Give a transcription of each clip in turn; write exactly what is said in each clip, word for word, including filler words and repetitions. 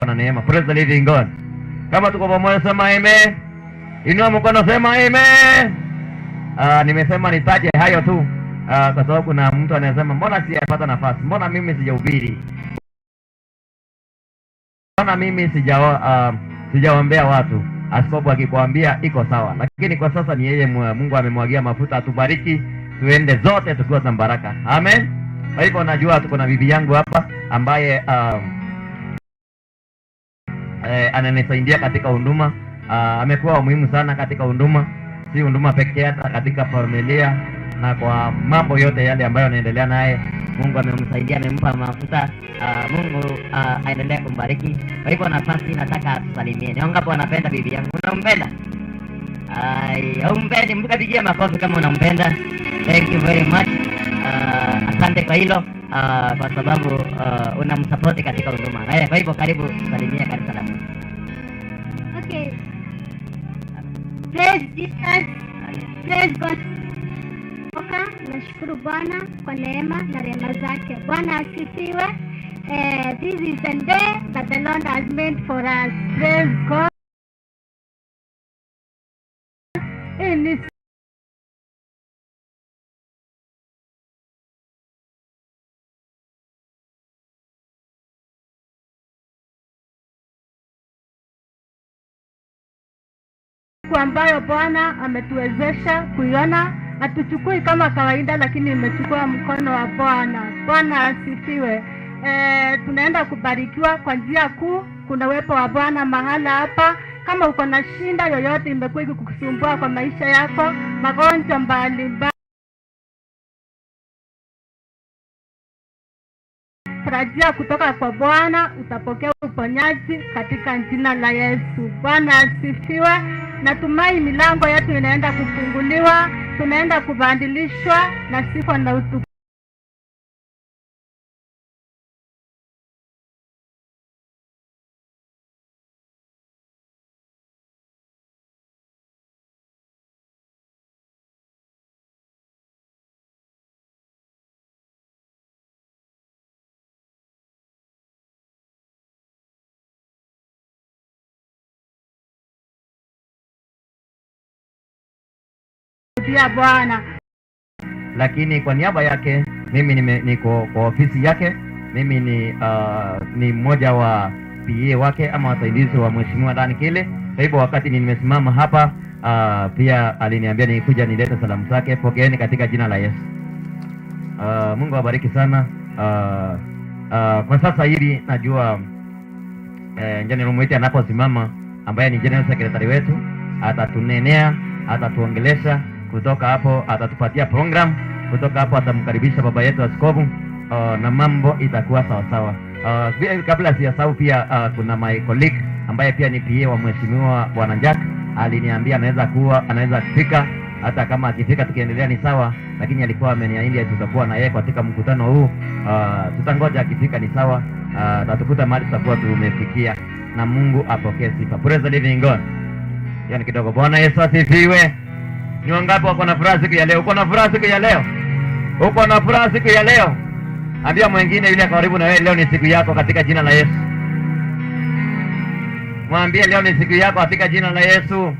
na neema. Praise the living God. Kama tuko pamoja, sema amen. Inua mkono, sema amen. Ah, nimesema nitaje hayo tu, ah, kwa sababu kuna mtu anasema, "Mbona sijapata nafasi? Mbona mimi sijahubiri? Mbona mimi sijao-, ah, sijaombea watu?" Askofu akikwambia, iko sawa, lakini kwa sasa ni yeye mwe-, Mungu amemwagia mafuta atubariki, tuende zote tukiwa na baraka. Amen. Kwa hivyo najua tuko na bibi yangu hapa ambaye, ah, eh, ananisaidia katika huduma. Ah, amekuwa wa muhimu sana katika huduma, si huduma pekee, hata katika familia na kwa mambo yote yale ambayo anaendelea naye. Mungu amemsaidia, amempa mafuta. Ah, Mungu, ah, aendelee kumbariki. Kwa hivyo nafasi nataka tusalimie. Ni wangapi wanapenda bibi yangu? Unampenda? Ai, haumpendi? Mkapigia makofi kama unampenda. Thank you very much. Ah, asante kwa hilo. Ah, kwa sababu, ah, unamsupport katika huduma. Eh, kwa hivyo karibu salimia kanisa la Mungu. Okay. Praise Jesus. Praise God. Okay, nashukuru Bwana kwa neema na rehema zake. Bwana asifiwe. Eh, this is the day that the Lord has made for us. Praise God. Hii ni siku ambayo Bwana ametuwezesha kuiona. Hatuchukui kama kawaida, lakini imechukua mkono wa Bwana. Bwana asifiwe. Eh, tunaenda kubarikiwa kwa njia kuu. Kuna uwepo wa Bwana mahala hapa. Kama uko na shida yoyote imekuwa ikikusumbua kwa maisha yako, magonjwa mbalimbali, tarajia kutoka kwa Bwana, utapokea uponyaji katika jina la Yesu. Bwana asifiwe. Natumai milango yetu inaenda kufunguliwa, tunaenda kubadilishwa na sifa na utukufu. Pia Bwana. Lakini kwa niaba yake, mimi nime-, niko kwa ofisi yake. Mimi ni, ah, ni mmoja wa P A wake ama wasaidizi wa Mheshimiwa Dan Kile. Kwa hivyo wakati nimesimama hapa, ah, pia aliniambia nikuja nilete salamu zake. Pokeeni katika jina la Yesu. Ah, Mungu awabariki sana. Ah, ah, kwa sasa hivi najua eh, General Mwiti anaposimama, ambaye ni General Secretary wetu, atatunenea, atatuongelesha. Kutoka hapo atatupatia program. Kutoka hapo atamkaribisha baba yetu askofu, uh, na mambo itakuwa sawa sawa. Uh, pia, kabla sijasahau pia, uh, kuna my colleague ambaye pia ni P A wa Mheshimiwa Bwana Jack, aliniambia anaweza kuwa, anaweza kufika, hata kama akifika tukiendelea ni sawa, lakini alikuwa ameniahidi ati tutakuwa na yeye katika mkutano huu. Ah, tutangoja akifika, ni sawa. Ah, atatukuta mahali tutakuwa tumefikia, na Mungu apokee sifa. Praise the living God. Hiyo ni kidogo. Bwana Yesu asifiwe. Ni wangapi wako na furaha siku ya leo? Uko na furaha siku ya leo? Uko na furaha siku ya leo? Ambia mwingine yule karibu na wewe, leo ni siku yako katika jina la Yesu. Mwambie, leo ni siku yako katika jina la Yesu.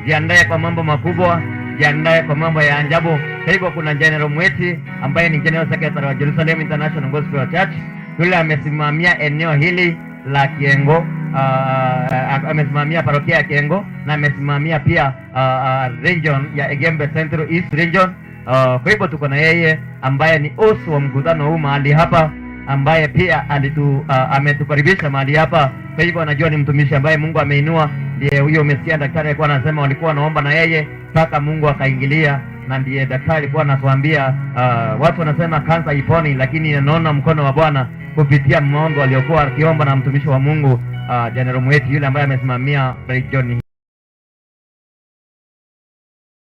Jiandae kwa mambo makubwa, jiandae kwa mambo ya ajabu. Kwa hivyo kuna General Mweti ambaye ni General Secretary wa Jerusalem International Gospel Church, yule amesimamia eneo hili la Kiengo, ah, amesimamia parokia ya Kiengo na amesimamia pia, ah, ah, region ya Igembe Central East Region. Ah, kwa hivyo tuko na yeye ambaye ni host wa mkutano huu mahali hapa, ambaye pia alitu-, ah, ametukaribisha mahali hapa. Kwa hivyo anajua ni mtumishi ambaye Mungu ameinua, ndiye huyo umesikia daktari alikuwa anasema walikuwa wanaomba na yeye mpaka Mungu akaingilia, na ndiye daktari alikuwa anatuambia, ah, watu wanasema kansa iponi, lakini naona mkono wa Bwana kupitia maombi waliokuwa wakiomba na mtumishi wa Mungu, ah, General Mweti yule ambaye amesimamia region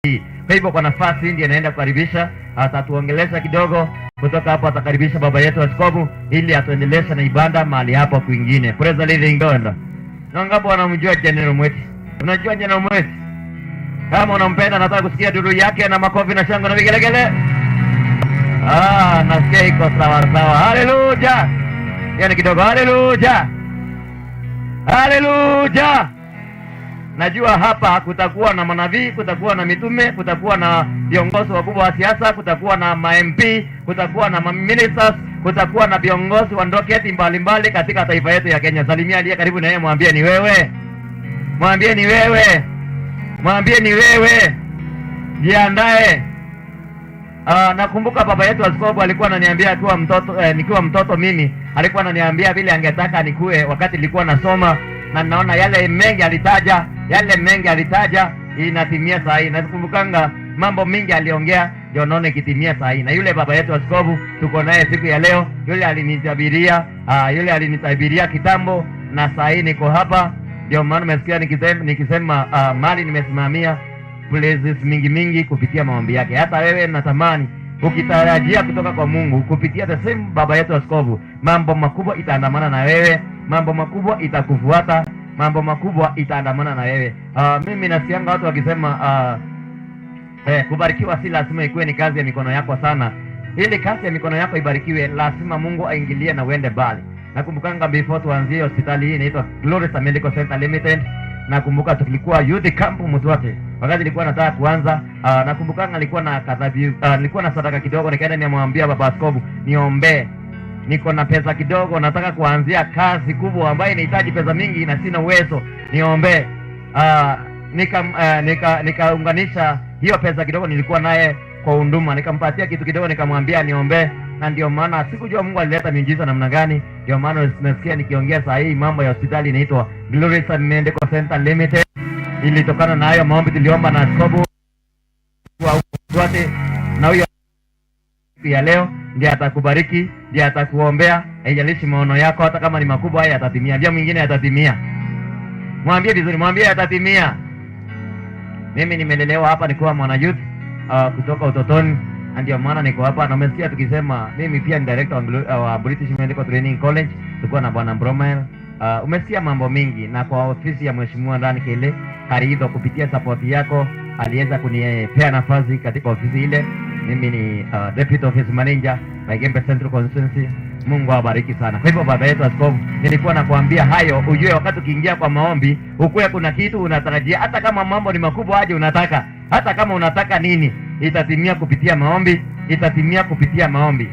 hii. Kwa hivyo kwa nafasi hii ndiye naenda kukaribisha, atatuongelesha kidogo. Kutoka hapo atakaribisha baba yetu askofu ili atuendeleshe na ibada mahali hapo kwingine. Praise the living God. Na wangapi wanamjua General Mweti? Unajua General Mweti? Kama unampenda, nataka kusikia nduru yake na makofi na shangwe na vigelegele. Ah, nasikia iko sawa sawa. Haleluya. Yani kidogo, haleluya. Haleluya. Najua hapa kutakuwa na manabii, kutakuwa na mitume, kutakuwa na viongozi wakubwa wa siasa, kutakuwa na ma M P, kutakuwa na ma ministers, kutakuwa na viongozi wa ndoketi mbalimbali katika taifa yetu ya Kenya. Salimia aliye karibu na yeye, mwambie ni wewe. Mwambie ni wewe. Mwambie ni wewe. Jiandae. Ah, nakumbuka baba yetu askofu alikuwa ananiambia akiwa mtoto, eh, nikiwa mtoto mimi, alikuwa ananiambia vile angetaka nikue wakati nilikuwa nasoma, na naona yale mengi alitaja, yale mengi alitaja inatimia saa hii. Nakumbukanga mambo mingi aliongea, ndio naona ikitimia saa hii. Na yule baba yetu askofu tuko naye siku ya leo, yule alinitabiria, ah, yule alinitabiria kitambo, na saa hii niko hapa. Ndio maana umesikia nikisema, nikisema, ah, mali nimesimamia places mingi mingi kupitia maombi yake. Hata wewe natamani ukitarajia kutoka kwa Mungu kupitia the same baba yetu askofu, mambo makubwa itaandamana na wewe, mambo makubwa itakufuata, mambo makubwa itaandamana na wewe. Ah, mimi nasikianga watu wakisema, ah, eh, kubarikiwa si lazima ikuwe ni kazi ya mikono yako sana. Ili kazi ya mikono yako ibarikiwe, lazima Mungu aingilie na uende mbali. Nakumbukanga before tuanzie hospitali hii inaitwa Glory Medical Center Limited. Nakumbuka tulikuwa youth camp Mutwate. Wakati nilikuwa nataka kuanza, ah, nakumbukanga nilikuwa na kadhabi-, ah, nilikuwa na sadaka kidogo, nikaenda nikamwambia baba askofu, "Niombee. Niko na pesa kidogo, nataka kuanzia kazi kubwa ambayo inahitaji pesa mingi na sina uwezo. Niombee." Ah, nika-, ah, nika-, nikaunganisha hiyo pesa kidogo nilikuwa naye kwa huduma, nikampatia kitu kidogo, nikamwambia niombee, na ndio maana sikujua Mungu alileta miujiza namna gani. Ndio maana nasikia nikiongea saa hii mambo ya hospitali inaitwa Glory Medical Center Limited. Ilitokana na hayo maombi tuliomba na askofu wa Mutwate, na huyo siku ya leo ndiye atakubariki, ndiye atakuombea, haijalishi maono yako, hata kama ni makubwa, haya yatatimia. Ndio mwingine yatatimia. Mwambie vizuri, mwambie yatatimia. Mimi nimelelewa hapa nikiwa mwana youth, ah, kutoka utotoni, na ndio maana niko hapa. Na umesikia tukisema, mimi pia ni director wa Anglo-, ah, wa British Medical Training College, tukiwa na Bwana Bromel. Ah, umesikia mambo mingi, na kwa ofisi ya Mheshimiwa Dan Kele, Karitho, kupitia support yako, aliweza kunipea nafasi katika ofisi ile. Mimi ni, ah, deputy office manager wa Igembe Central Constituency. Mungu awabariki sana. Kwa hivyo, baba yetu askofu, nilikuwa nakuambia hayo, ujue wakati ukiingia kwa maombi, ukuwe kuna kitu unatarajia, hata kama mambo ni makubwa aje unataka, hata kama unataka nini, itatimia kupitia maombi, itatimia kupitia maombi.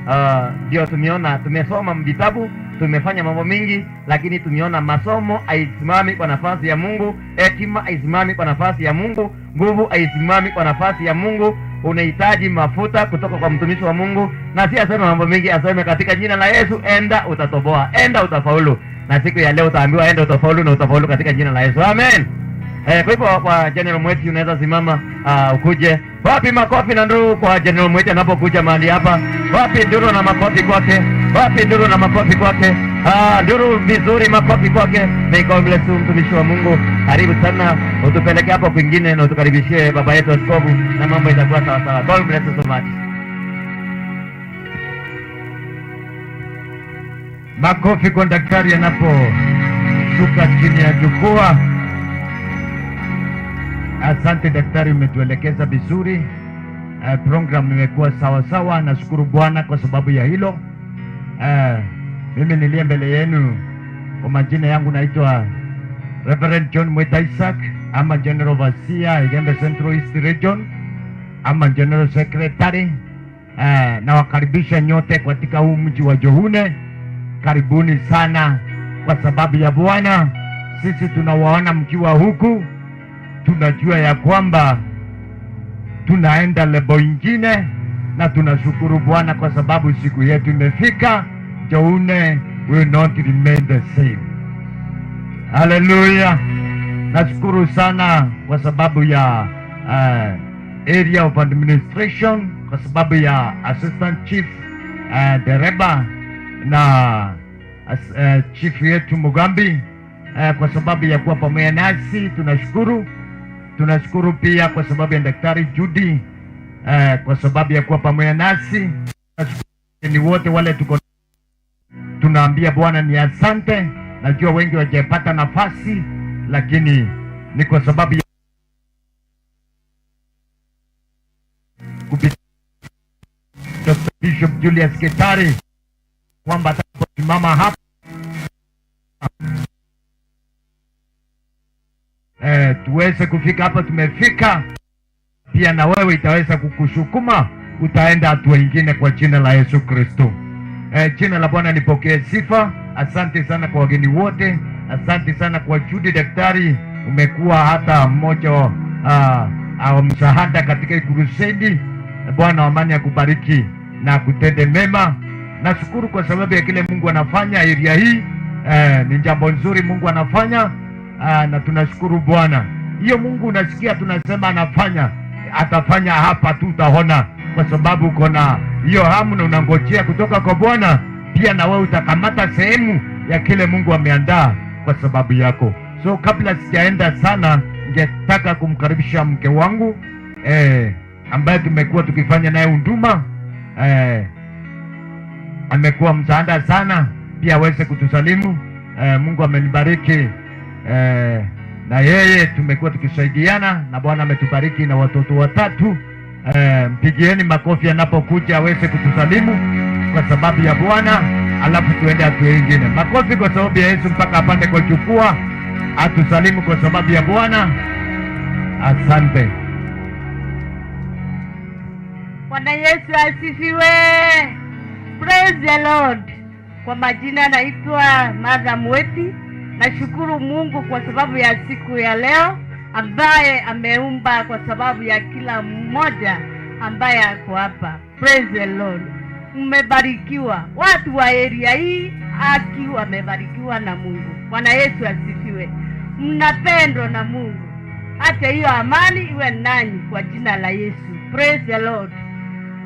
Ah, ndio tumeona, tumesoma vitabu, tumefanya mambo mingi, lakini tumeona masomo haisimami kwa nafasi ya Mungu, hekima haisimami kwa nafasi ya Mungu, nguvu haisimami kwa nafasi ya Mungu. Unahitaji mafuta kutoka kwa mtumishi wa Mungu, na si aseme mambo mengi, aseme, "Katika jina la Yesu, enda utatoboa, enda utafaulu." Na siku ya leo utaambiwa, "Enda utafaulu na utafaulu katika jina la Yesu." Amen. Eh, kwa hivyo, kwa General Mweti, unaweza simama, ah, ukuje. Wapi makofi na nduru kwa General Mweti anapokuja mahali hapa? Wapi nduru na makofi kwake? Wapi nduru na makofi kwake? Ah, nduru vizuri, makofi kwake. May God bless you, mtumishi wa Mungu. Karibu sana, utupeleke hapo kwingine na utukaribishie baba yetu askofu, na mambo itakuwa sawa sawa. God bless you so much. Makofi kwa daktari anaposhuka chini ya jukwaa. Asante daktari, umetuelekeza vizuri. Eh, program imekuwa sawa sawa. Nashukuru Bwana kwa sababu ya hilo. Eh, mimi niliye mbele yenu, kwa majina yangu naitwa Reverend John Mwita Isaac, ama General Overseer, Igembe Central East Region, ama General Secretary. Eh, nawakaribisha nyote katika huu mji wa Joune. Karibuni sana kwa sababu ya Bwana. Sisi tunawaona mkiwa huku, tunajua ya kwamba tunaenda level ingine, na tunashukuru Bwana kwa sababu siku yetu imefika. Joune will not remain the same. Hallelujah. Nashukuru sana kwa sababu ya, eh, area of administration, kwa sababu ya assistant chief, eh, dereba na as-, eh, chief yetu Mugambi, eh, kwa sababu ya kuwa pamoja nasi, tunashukuru. Tunashukuru pia kwa sababu ya daktari Judy, eh, kwa sababu ya kuwa pamoja nasi. Ni wote wale tuko, tunaambia Bwana ni asante. Najua wengi wajapata nafasi, lakini ni kwa sababu ya kupitia Doctor Bishop Julius Ketari kwamba simama hapa, eh, tuweze kufika hapa tumefika, pia na wewe itaweza kukusukuma, utaenda hatua ingine kwa jina la Yesu Kristo. Eh, jina la Bwana lipokee sifa. Asante sana kwa wageni wote. Asante sana kwa Judy daktari, umekuwa hata mmoja wa, ah, ah, msaada katika hii crusade. Bwana wa amani akubariki na akutende mema. Nashukuru kwa sababu ya kile Mungu anafanya area hii. Eh, ni jambo nzuri Mungu anafanya. Ah, na tunashukuru Bwana. Hiyo Mungu unasikia tunasema anafanya, atafanya hapa tu, utaona, kwa sababu uko na hiyo hamu na unangojea kutoka kwa Bwana. Pia na wewe utakamata sehemu ya kile Mungu ameandaa kwa sababu yako. So kabla sijaenda sana, ningetaka kumkaribisha mke wangu, eh, ambaye tumekuwa tukifanya naye huduma, eh, amekuwa msaada sana, pia aweze kutusalimu. Eh, Mungu amenibariki, eh, na yeye tumekuwa tukisaidiana, na Bwana ametubariki na watoto watatu. Eh, mpigieni makofi anapokuja aweze kutusalimu kwa sababu ya Bwana, alafu tuende hatua ingine. Makofi kwa sababu ya Yesu mpaka apande kwa jukwaa, atusalimu kwa sababu ya Bwana. Asante. Bwana Yesu asifiwe. Praise the Lord. Kwa majina naitwa Martha Mweti. Nashukuru Mungu kwa sababu ya siku ya leo ambaye ameumba kwa sababu ya kila mmoja ambaye ako hapa. Praise the Lord. Mmebarikiwa. Watu wa area hii aki wamebarikiwa na Mungu. Bwana Yesu asifiwe. Mnapendwa na Mungu. Acha hiyo amani iwe nanyi kwa jina la Yesu. Praise the Lord.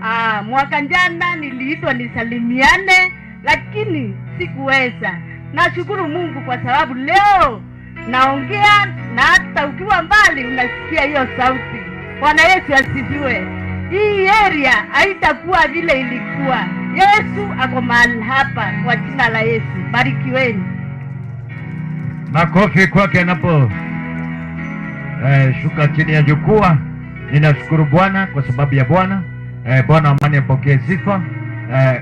Ah, mwaka jana niliitwa nisalimiane, lakini sikuweza. Nashukuru Mungu kwa sababu leo naongea na hata ukiwa mbali unasikia hiyo sauti. Bwana Yesu asifiwe. Hii area haitakuwa vile ilikuwa. Yesu ako mahali hapa kwa jina la Yesu. Barikiweni. Makofi kwake anapo, eh, shuka chini ya jukwaa. Ninashukuru Bwana kwa sababu ya Bwana. Eh, Bwana wa amani apokee sifa. Eh,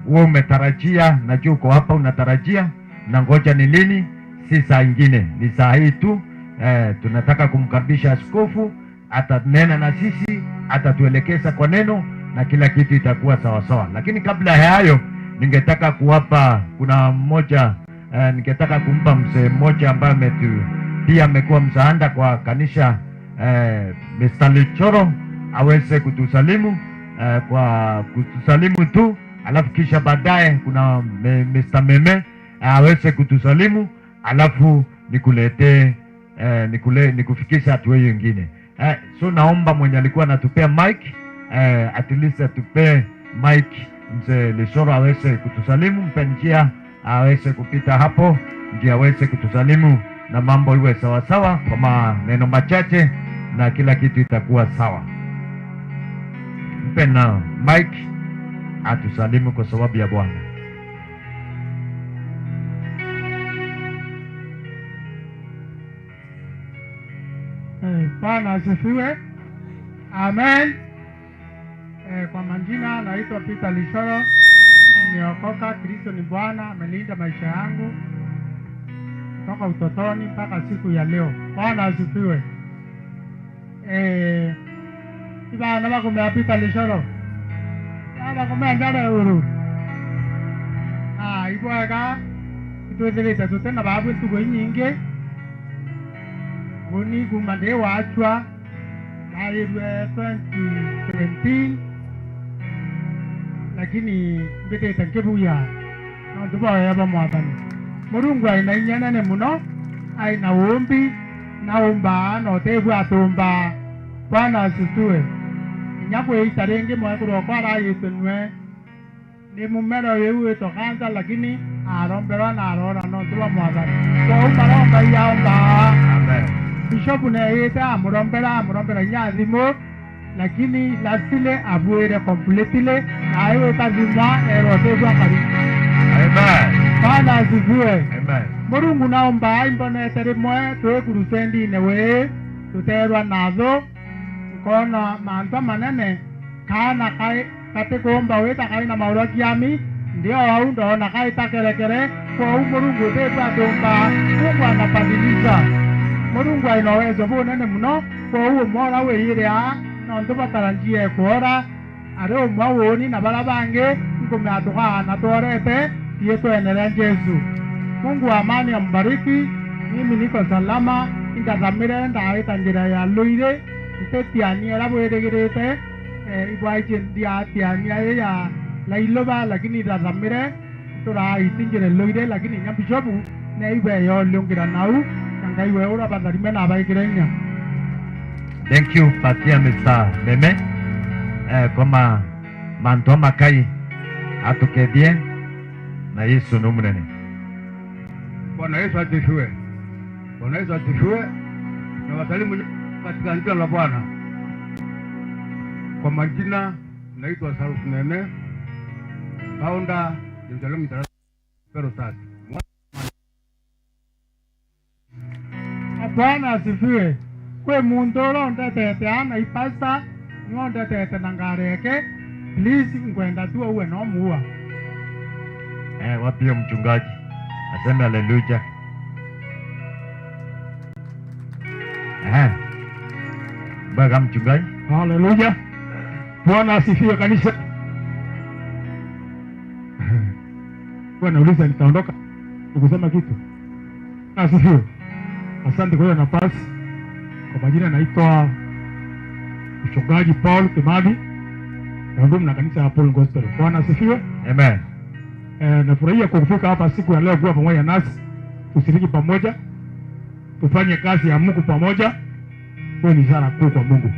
wewe umetarajia, najua uko hapa unatarajia, na ngoja ni lini? Si saa ingine, ni saa hii tu. Eh, tunataka kumkaribisha askofu, atanena na sisi, atatuelekeza kwa neno na kila kitu itakuwa sawasawa. Lakini kabla ya hayo, ningetaka kuwapa, kuna mmoja, eh, ningetaka kumpa mzee mmoja ambaye ametu-, pia amekuwa msaada kwa kanisa, eh, Mister Lichoro, aweze kutusalimu, eh, kwa kutusalimu tu, alafu kisha baadaye kuna me-, Mister Meme, eh, aweze kutusalimu, alafu nikuletee, eh, nikule-, nikufikisha hatua hiyo ingine. Eh, so naomba mwenye alikuwa anatupea mic, eh, at least atupee mic, mzee Lisoro aweze kutusalimu, mpe njia aweze kupita hapo, ndio aweze kutusalimu na mambo iwe sawasawa kwa maneno machache na kila kitu itakuwa sawa. Mpe na mic atusalimu kwa sababu ya Bwana. Eh, Bwana asifiwe. Amen. Eh, kwa majina naitwa Peter Lishoro. Nimeokoka, Kristo ni Bwana, amelinda maisha yangu kutoka utotoni mpaka siku ya leo. Bwana asifiwe. Eh, ibana bakumea Peter Lishoro. Bana bakumea ndare uru. Ah, ibwega, itwithirite tutena babu ntugu inyingi. Nguni kuma ndi wachwa, ndairwe twenty seventeen, lakini mbitite nkibuya nontu bwa wega bwa Mwathani. Murungu ai na inya nene muno, ai na uumbi, na umbaa na utebua atumbaa. Bwana asifiwe. Inya kwi ita ringi mwekuru okwa arayitwe nwe ni mumera uyu witwa kansa, lakini aromberwa na arora nontu bwa Mwathani. Kwou maromba iaombaa. Amen. Bishopu neeyite amurombera, amurombera inya thimu, lakini lastly abuire completely, na aiwita thima erwa utethua kari. Amen. Bwana asifiwe. Amen. Murungu naombaa imbonete rimwe twi kurusendine wii, tuteerwa nathu, nkoona mantu amanene, kaana kai, gatikumba wita kai na maurwa kiami, Ndio au ndoona kaita kerekere, kwou Murungu utibwa atumba, Mungu anabadilisha. Murungu aina uwezo bunene muno, kwou umwe uria wiyire aa, nontu bataranjie kwora, ari umwe uuni na baria bangi, nkumea tukaana tworete riitwene ria Jesu. Mungu wa amani ambariki. Mimi niko salama, indathamire ndaita njira ya Luiri, ntitiania iria bwirigirite, eh, ibwaiji ndiatiania i ya Lailuba, lakini ndathamire, turaiti njira Luiri, lakini inya Bishopu, ne ibeyo liungira nau, na Ngai we uria batharime na abaikire inya. Thank you, Patia Mister Meme. Eh, kwa ma-, mantu amakai atukethie, na Yesu ni munene. Bwana Yesu asifiwe. Bwana Yesu asifiwe. Na wasalimu nyote katika jina la Bwana. Kwa majina, naitwa Charles Nene, founder, Jerusalem International Gospel Church. Bwana asifiwe. Kwi muntu uria undetete ana i pastor, niwe undetete na ngari yake. Please, nkwenda tu uwe no muua. Eh, wapi huyo mchungaji? Aseme haleluya. Eh. Bwaga mchungaji. Haleluya. Bwana asifiwe kanisa. Bwana uliza nitaondoka. Ukusema kitu. Asifiwe. Asante kwa hiyo nafasi. Kwa majina naitwa Mchungaji Paul Kimathi. Nahudumu na kanisa ya Paul Gospel. Bwana asifiwe. Amen. Eh, nafurahia kufika hapa siku ya leo kuwa pamoja nasi. Tushiriki pamoja. Tufanye kazi ya Mungu pamoja. Hiyo ni ishara kuu kwa Mungu.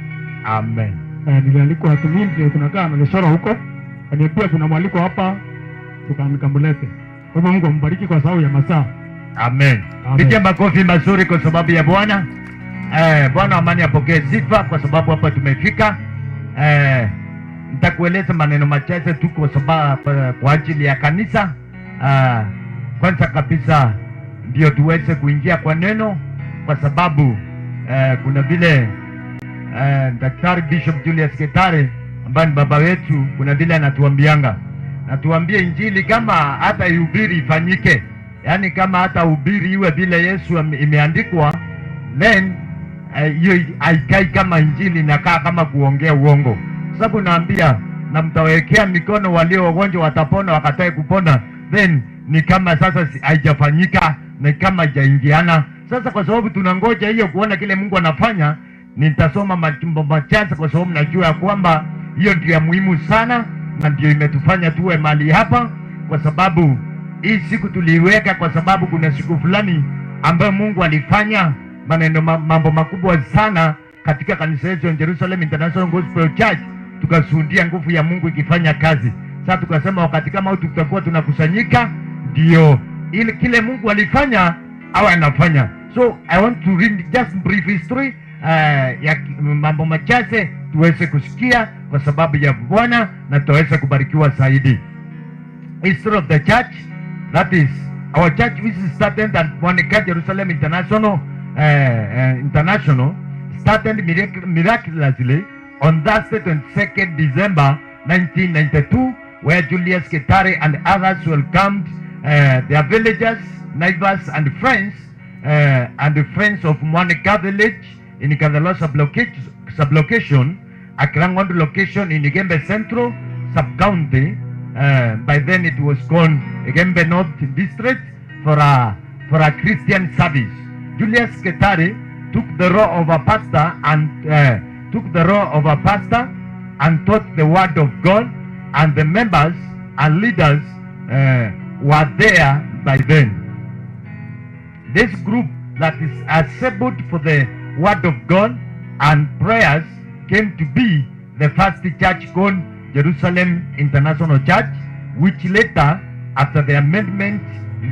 Amen. Eh, nilialikwa ati mimi ndio tunakaa na Leshoro huko. Kaniambia kuna mwaliko hapa, tuka-, nikamlete. Kwa hivyo Mungu ambariki kwa sababu ya masaa. Amen. Amen. Piga makofi mazuri kwa sababu ya Bwana. Eh, Bwana wa amani apokee sifa kwa sababu hapa tumefika. Eh, nitakueleza maneno machache tu kwa sababu, kwa ajili ya kanisa. Ah, kwanza kabisa ndio tuweze kuingia kwa neno, kwa sababu, eh, kuna vile, eh, Daktari Bishop Julius Ketare ambaye ni baba wetu, kuna vile anatuambianga, natuambie injili kama hata ihubiri ifanyike, yaani kama hata hubiri iwe vile Yesu ame-, imeandikwa, then, eh, hiyo haikai kama injili, inakaa kama kuongea uongo. Sababu naambia, na mtawekea mikono walio wagonjwa watapona, wakatae kupona, then ni kama sasa si-, haijafanyika, ni kama haijaingiana. Sasa kwa sababu tunangoja hiyo kuona kile Mungu anafanya, nitasoma mambo machache kwa sababu najua ya kwamba hiyo ndio ya muhimu sana na ndio imetufanya tuwe mahali hapa, kwa sababu hii siku tuliiweka kwa sababu kuna siku fulani ambayo Mungu alifanya maneno ma-, mambo makubwa sana katika kanisa yetu ya Jerusalem International Gospel Church, tukashuhudia nguvu ya Mungu ikifanya kazi. Sasa tukasema wakati kama huu tutakuwa tunakusanyika, ndio ili kile Mungu alifanya awe anafanya. So I want to read just brief history, eh, ya ki-, mambo machache tuweze kusikia kwa sababu ya Bwana na tutaweza kubarikiwa zaidi. History of the church, that is, our church, which is started at Monica Jerusalem International, uh, uh, International, started mirac-, miraculously on Thursday, twenty-second December nineteen ninety-two, where Julius Ketare and others welcomed, uh, their villagers, neighbors, and friends, uh, and the friends of Monica village in Kadhalo subloca-, sublocation, Akrangondu location in Igembe Central sub-county. Uh, by then it was called Igembe North District for a, for a Christian service. Julius Ketare took the role of a pastor and, uh, took the role of a pastor and taught the word of God, and the members and leaders, uh, were there by then. This group that is assembled for the word of God and prayers came to be the first church called Jerusalem International Church, which later, after the amendment,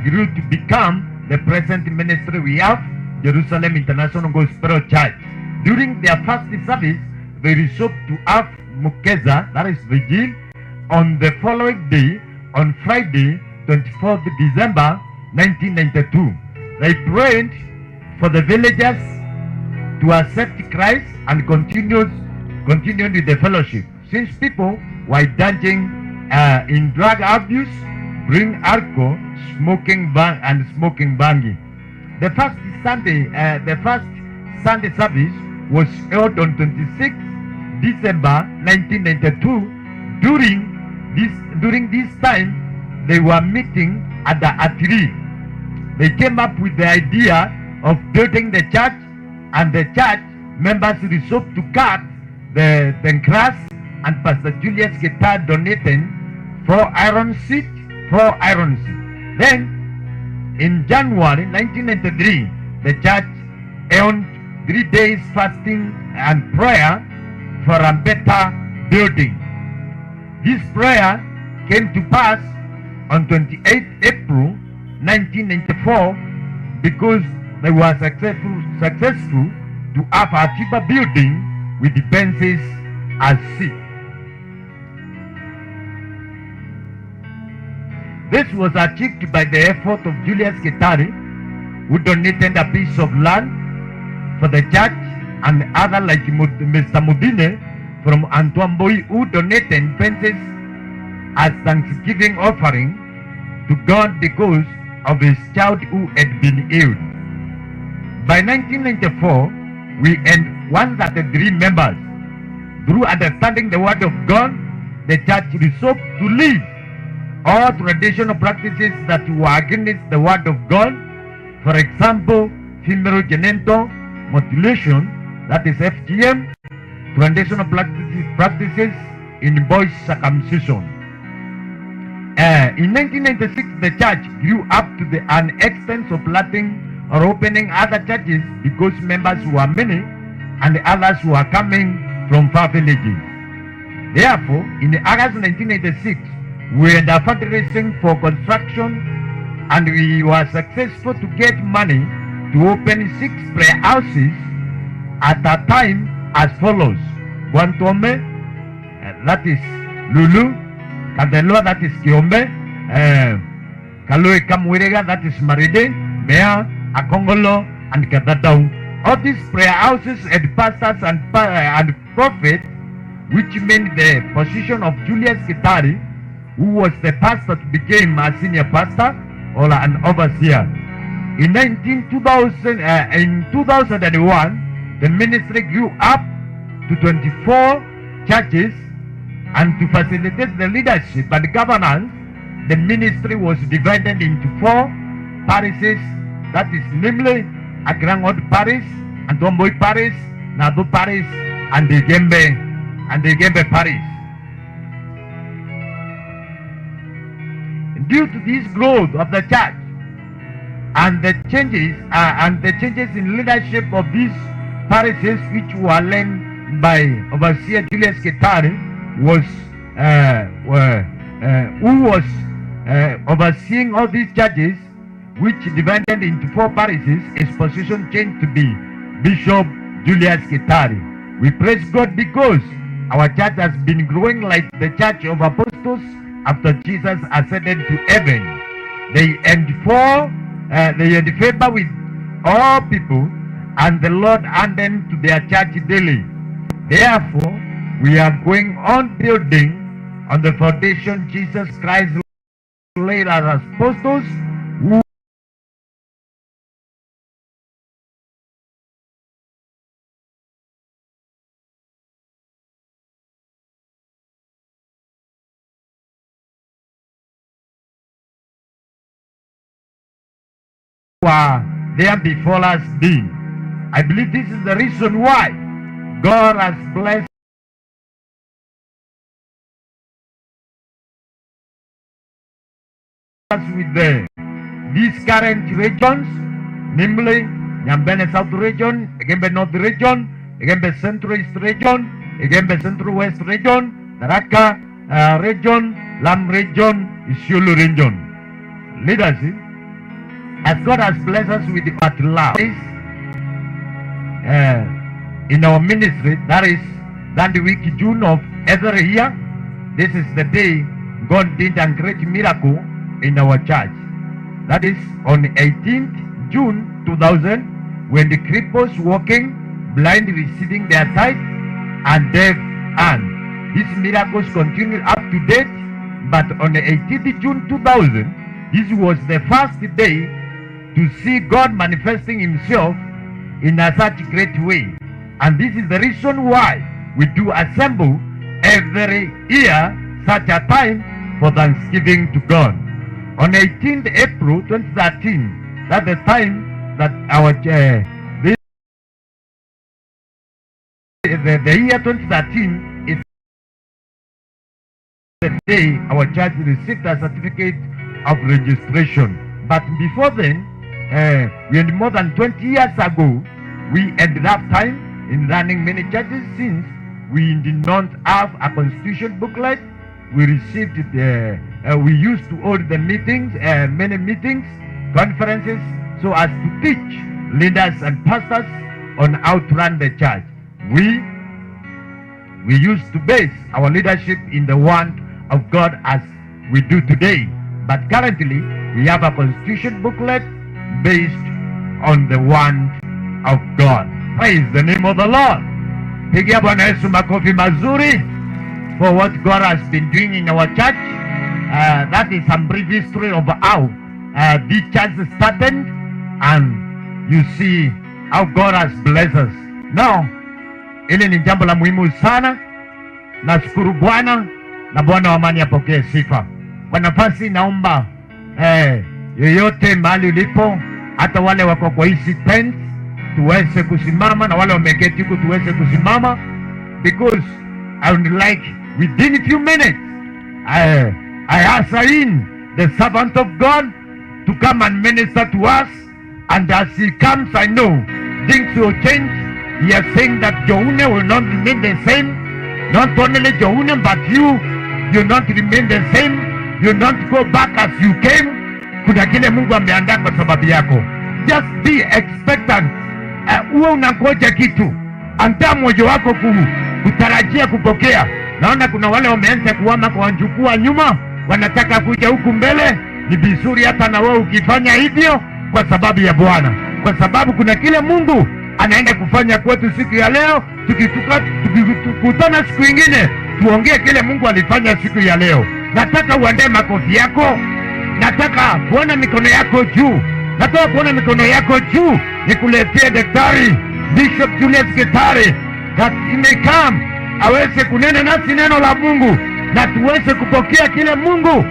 grew to become the present ministry we have, Jerusalem International Gospel Church. During their first service, they resolved to have Mukeza, that is vigil, on the following day, on Friday, twenty-fourth December nineteen ninety-two. They prayed for the villagers to accept Christ and continued, continued with the fellowship. Since people were indulging, uh, in drug abuse, bring alcohol, smoking bang, and smoking bangi. The first Sunday, uh, the first Sunday service was held on twenty-sixth December nineteen ninety-two. During this, during this time, they were meeting under a tree. They came up with the idea of building the church, and the church members resolved to cut the, the grass, and Pastor Julius Gitari donated four iron sheets, four iron sheets. Then, in January nineteen ninety-three, the church held three days fasting and prayer for a better building. This prayer came to pass on twenty-eighth April nineteen ninety-four, because they were successful, successful to have a cheaper building with the fences as sheep. This was achieved by the effort of Julius Gitari, who donated a piece of land for the church, and other like Mud-, Mister Mudine from Antwamboi, who donated fences as thanksgiving offering to God because of his child who had been healed. By nineteen ninety-four, we had one thirty-three members. Through understanding the word of God, the church resolved to leave all traditional practices that were against the word of God. For example, female genital mutilation, that is F G M, traditional practices, practices in boys circumcision. Uh, in nineteen ninety-six, the church grew up to the, an extent of letting or opening other churches because members were many and others were coming from far villages. Therefore, in August nineteen ninety-six, we had a fundraising for construction, and we were successful to get money to open six prayer houses at a time as follows: Bwantome, eh, that is Lulu, Kathelwa, that is Kiombe, eh, Kalui Kamwiriga, that is Maridi, Mea, Akongolo, and Kathadau. All these prayer houses had pastors and pa-, and prophets, which meant the position of Julius Gitari, who was the pastor, became a senior pastor or an overseer. In nineteen, two thousand, uh, in two thousand and one, the ministry grew up to twenty-four churches, and to facilitate the leadership and governance, the ministry was divided into four parishes, that is namely Akirangot Parish, Antwamboi Parish, Nathu Parish, and Igembe, and Igembe Parish. Due to this growth of the churth and the changes, uh, and the changes in leadership of these parishes, which were led by Overseer Julius Gitari, was, uh, uh, uh, who was, uh, overseeing all these churches, which divided into four parishes, his position changed to be Bishop Julius Gitari. We praise God because our church has been growing like the Church of Apostles after Jesus ascended to heaven. They had for, uh, they had favor with all people, and the Lord earned them to their church daily. Therefore, we are going on building on the foundation Jesus Christ laid as apostles, who were there before us being. I believe this is the reason why God has blessed us with the, these current regions, namely Nyambene South Region, Igembe North Region, Igembe Central East Region, Igembe Central West Region, Tharaka, uh, Region, Lamu Region, Isiolo Region. Leaders, as God has blessed us with what love is, uh, in our ministry, that is third week June of every year, this is the day God did a great miracle in our church. That is on eighteenth June two thousand, when the cripples walking, blind receiving their sight, and deaf hearing. These miracles continue up to date. But on the eighteenth June two thousand, this was the first day to see God manifesting himself in a such great way. And this is the reason why we do assemble every year such a time for thanksgiving to God. On eighteenth April twenty thirteen, that's the time that our, uh, this, the, the year twenty thirteen is the day our church received a certificate of registration. But before then, uh, we had more than twenty years ago, we had that time in running many churches since we did not have a constitution booklet. We received the, uh, we used to hold the meetings, uh, many meetings, conferences, so as to teach leaders and pastors on how to run the church. We, we used to base our leadership in the word of God as we do today. But currently, we have a constitution booklet based on the word of God. Praise the name of the Lord. Pigia Bwana Yesu makofi mazuri for what God has been doing in our church. Uh, that is some brief history of how, uh, this church started, and you see how God has blessed us. Now, hili ni jambo la muhimu sana. Nashukuru Bwana, na Bwana wa amani apokee sifa. Kwa nafasi, naomba, eh, yoyote mahali ulipo, hata wale wako kwa hizi tent, tuweze kusimama, na wale wameketi huku tuweze kusimama, because I would like, within few minutes, I, I usher in the servant of God to come and minister to us. And as he comes, I know things will change. He has saying that Joune will not remain the same. Not only Joune, but you, you not remain the same. You not go back as you came. Kuna kile Mungu ameandaa kwa sababu yako. Just be expectant. Uh, uwe unangoja kitu. Andaa moyo wako ku-, kutarajia kupokea. Naona kuna wale wameanza kuhama kwa wajukuu wa nyuma, wanataka kuja huku mbele. Ni vizuri hata na wewe ukifanya hivyo kwa sababu ya Bwana, kwa sababu kuna kile Mungu anaenda kufanya kwetu siku ya leo. Tukituka-, tukikutana siku ingine, tuongee kile Mungu alifanya siku ya leo. Nataka uandae makofi yako. Nataka kuona mikono yako juu. Nataka kuona mikono yako juu. Nikuletee Daktari Bishop Julius Gitari, that he may come, aweze kunena nasi neno la Mungu na tuweze kupokea kile Mungu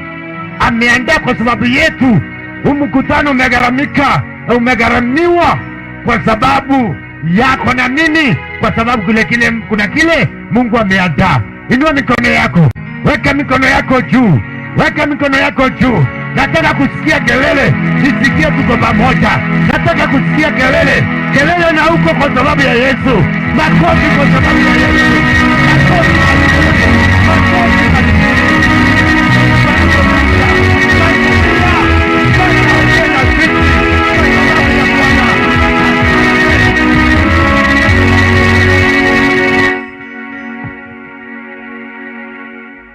ameandaa kwa sababu yetu. Huu mkutano umegharamika, umegharamiwa kwa sababu yako na mimi, kwa sababu kule kile, kuna kile Mungu ameandaa. Inua mikono yako, weka mikono yako juu, weka mikono yako juu. Nataka kusikia kelele, nisikie tuko pamoja. Nataka kusikia kelele, kelele na huko kwa sababu ya Yesu. Makofi kwa sababu ya Yesu. Makofi, makofi, makofi.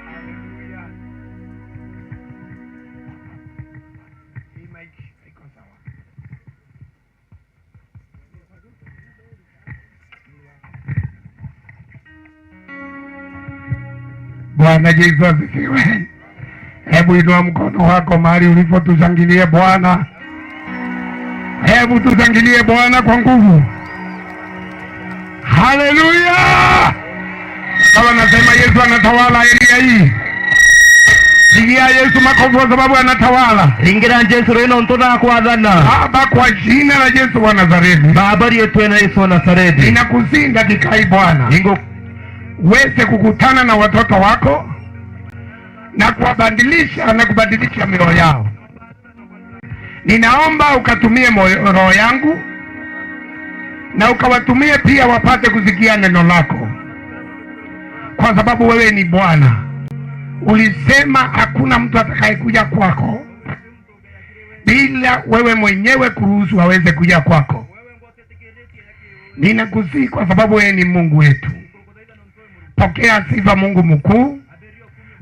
Haleluya. Hii mic haiko sawa. Bwana Yesu asifiwe. Hebu inua mkono wako mahali ulipo, tushangilie Bwana. Hebu tushangilie Bwana kwa nguvu. Haleluya! Kama nasema Yesu anatawala area hii, pigia Yesu makofi kwa sababu anatawala. Ringira Jesu rino ntu nakwathana. Baba, kwa jina la Yesu wa Nazareti. Baba, riitwa ria Yesu wa Nazareti. Ninakusihi dakika hii Bwana. Ningo- Uweze kukutana na watoto wako na kuwabadilisha na kubadilisha mioyo yao. Ninaomba ukatumie moyo, roho yangu, na ukawatumie pia wapate kusikia neno lako, kwa sababu wewe ni Bwana. Ulisema hakuna mtu atakayekuja kwako bila wewe mwenyewe kuruhusu aweze kuja kwako. Ninakusihi kwa sababu wewe ni Mungu wetu. Pokea sifa, Mungu mkuu.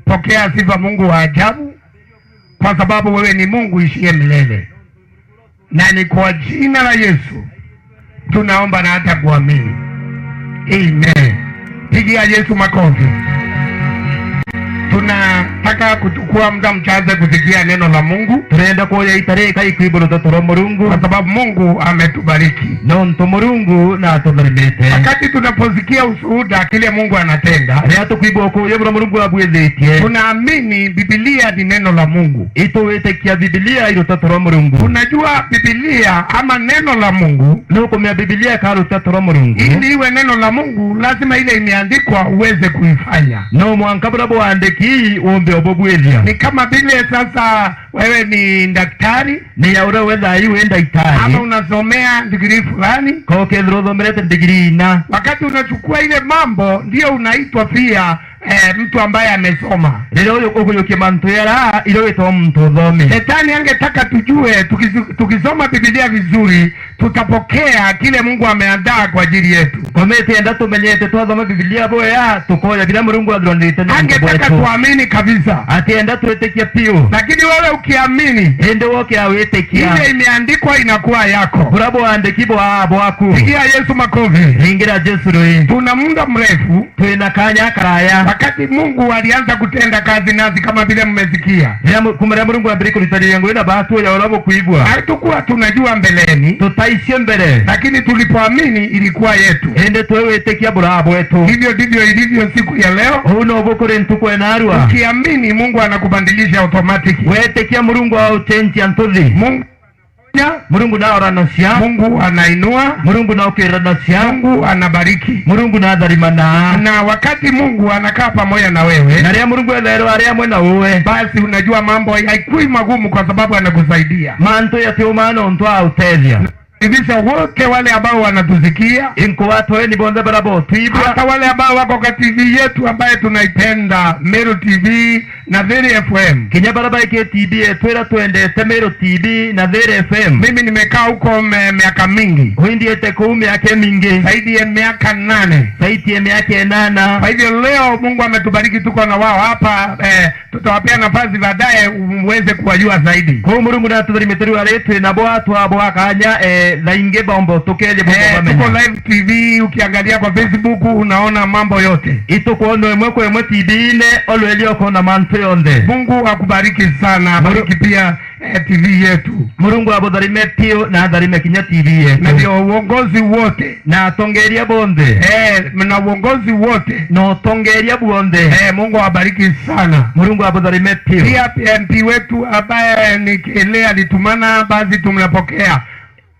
Pokea sifa, Mungu wa ajabu, kwa sababu wewe ni Mungu ishie milele. Na ni kwa jina la Yesu tunaomba na hata kuamini. Amen. Pigia Yesu makofi. Tunataka Nataka kuchukua muda mchache kusikia neno la Mungu, Turenda kwoya ita rika ikwigua ruteto rwa Murungu, kwa sababu Mungu ametubariki. Nontu Murungu natutharimite. Wakati tunaposikia ushuhuda kile Mungu anatenda, Riria tukwigua ukuuria buria Murungu abwithitie, tunaamini Biblia ni neno la Mungu. Itwitikia Biblia i ruteto rwa Murungu. Unajua, Biblia ama neno la Mungu, Nukumenya Biblia ka ruteto rwa Murungu. Ili iwe neno la Mungu, lazima ile imeandikwa uweze kuifanya. No mwanka buria bwandiki umbe ububwithia. Ni kama vile sasa wewe ni daktari, Ni ya uria we thaa ii wi ndagitari, ama unasomea degree fulani. Ka ukethirwa uthomerete ndigiri ina. Wakati unachukua ile mambo, ndio unaitwa pia, eh, mtu ambaye amesoma. Riria uyu-, ukuyukia mantu yara, irio witagwa muntu uthome. Shetani angetaka tujue, tukisu-, tukisoma Biblia vizuri, tutapokea kile Mungu ameandaa kwa ajili yetu. Komete enda tumenyete twathoma Biblia bwea, tukoya biria Murungu athuranirite nontu Angetaka bwetu. Tuamini kabisa. Atienda twitikia piu. Lakini wewe ukiamini, Indi wokia witikia, Ile imeandikwa inakuwa yako. Buria bwandiki bwa bwaku. Pigia Yesu makofi. Ringira Jesu rui. Tuna muda mrefu. Twina kanya karaya. Wakati Mungu alianza kutenda kazi nasi kama vile mmesikia. Riria mu-, kuma riria Murungu ambiririe kuritaniria ngugi na batu ya uria bukwigua. Hatukuwa tunajua mbeleni. Tutaicio mbere. Lakini tulipoamini ilikuwa yetu. Indi twewitikia buraa bwetu. Hivyo ndivyo ilivyo siku ya leo. Uu nobu kuri ntuku enarua. Ukiamini Mungu anakubadilisha automatic. Wetikia Murungu auchenjia ntuthi. Mungu Murungu naoranacia. Mungu anainua. Murungu naukiranacia. Mungu anabariki. Murungu natharimana. Na wakati Mungu anakaa pamoja na wewe, Na riria Murungu ethairwa ari amwe na uwe, basi unajua mambo haikui magumu kwa sababu anakusaidia. Mantu yatiumaa nontu autethia. Karibisha wote wale ambao wanatusikia. Inkuwatweni bonthe baria botwigua. Hata wale ambao wako kwa T V yetu ambaye tunaipenda, Meru T V na Thiri F M. Kinya baria baikie T V yetu iria twendete, Meru T V na Thiri F M. Mimi nimekaa huko me-, miaka mingi. Windiete kuu miaka imingi. Zaidi ya miaka nane. Zaidi ya miaka inana. Kwa hivyo leo Mungu ametubariki, tuko na wao hapa, eh, tutawapea nafasi baadaye muweze kuwajua zaidi. Kuu Murungu natutharimite riu ari twi nabo atwabwa kanya, eh, thaingi bombo tukeje bombo Eh, bamenya. Tuko live T V, ukiangalia kwa Facebook unaona mambo yote. Itukwonwa imwe kwa imwe T V-ine, olweria ukona mantu yonthe. Mungu akubariki sana, Muru- abariki pia, eh, T V yetu. Murungu abutharime piu na atharime kinya T V yetu. Na ndio uongozi wote. Na atongeria bonthe. Eh, na uongozi wote. Na utongeria buonthe. Eh, Mungu awabariki sana. Murungu abutharime piu. Pia M P wetu ambaye ni Kele alitumana, basi tumepokea,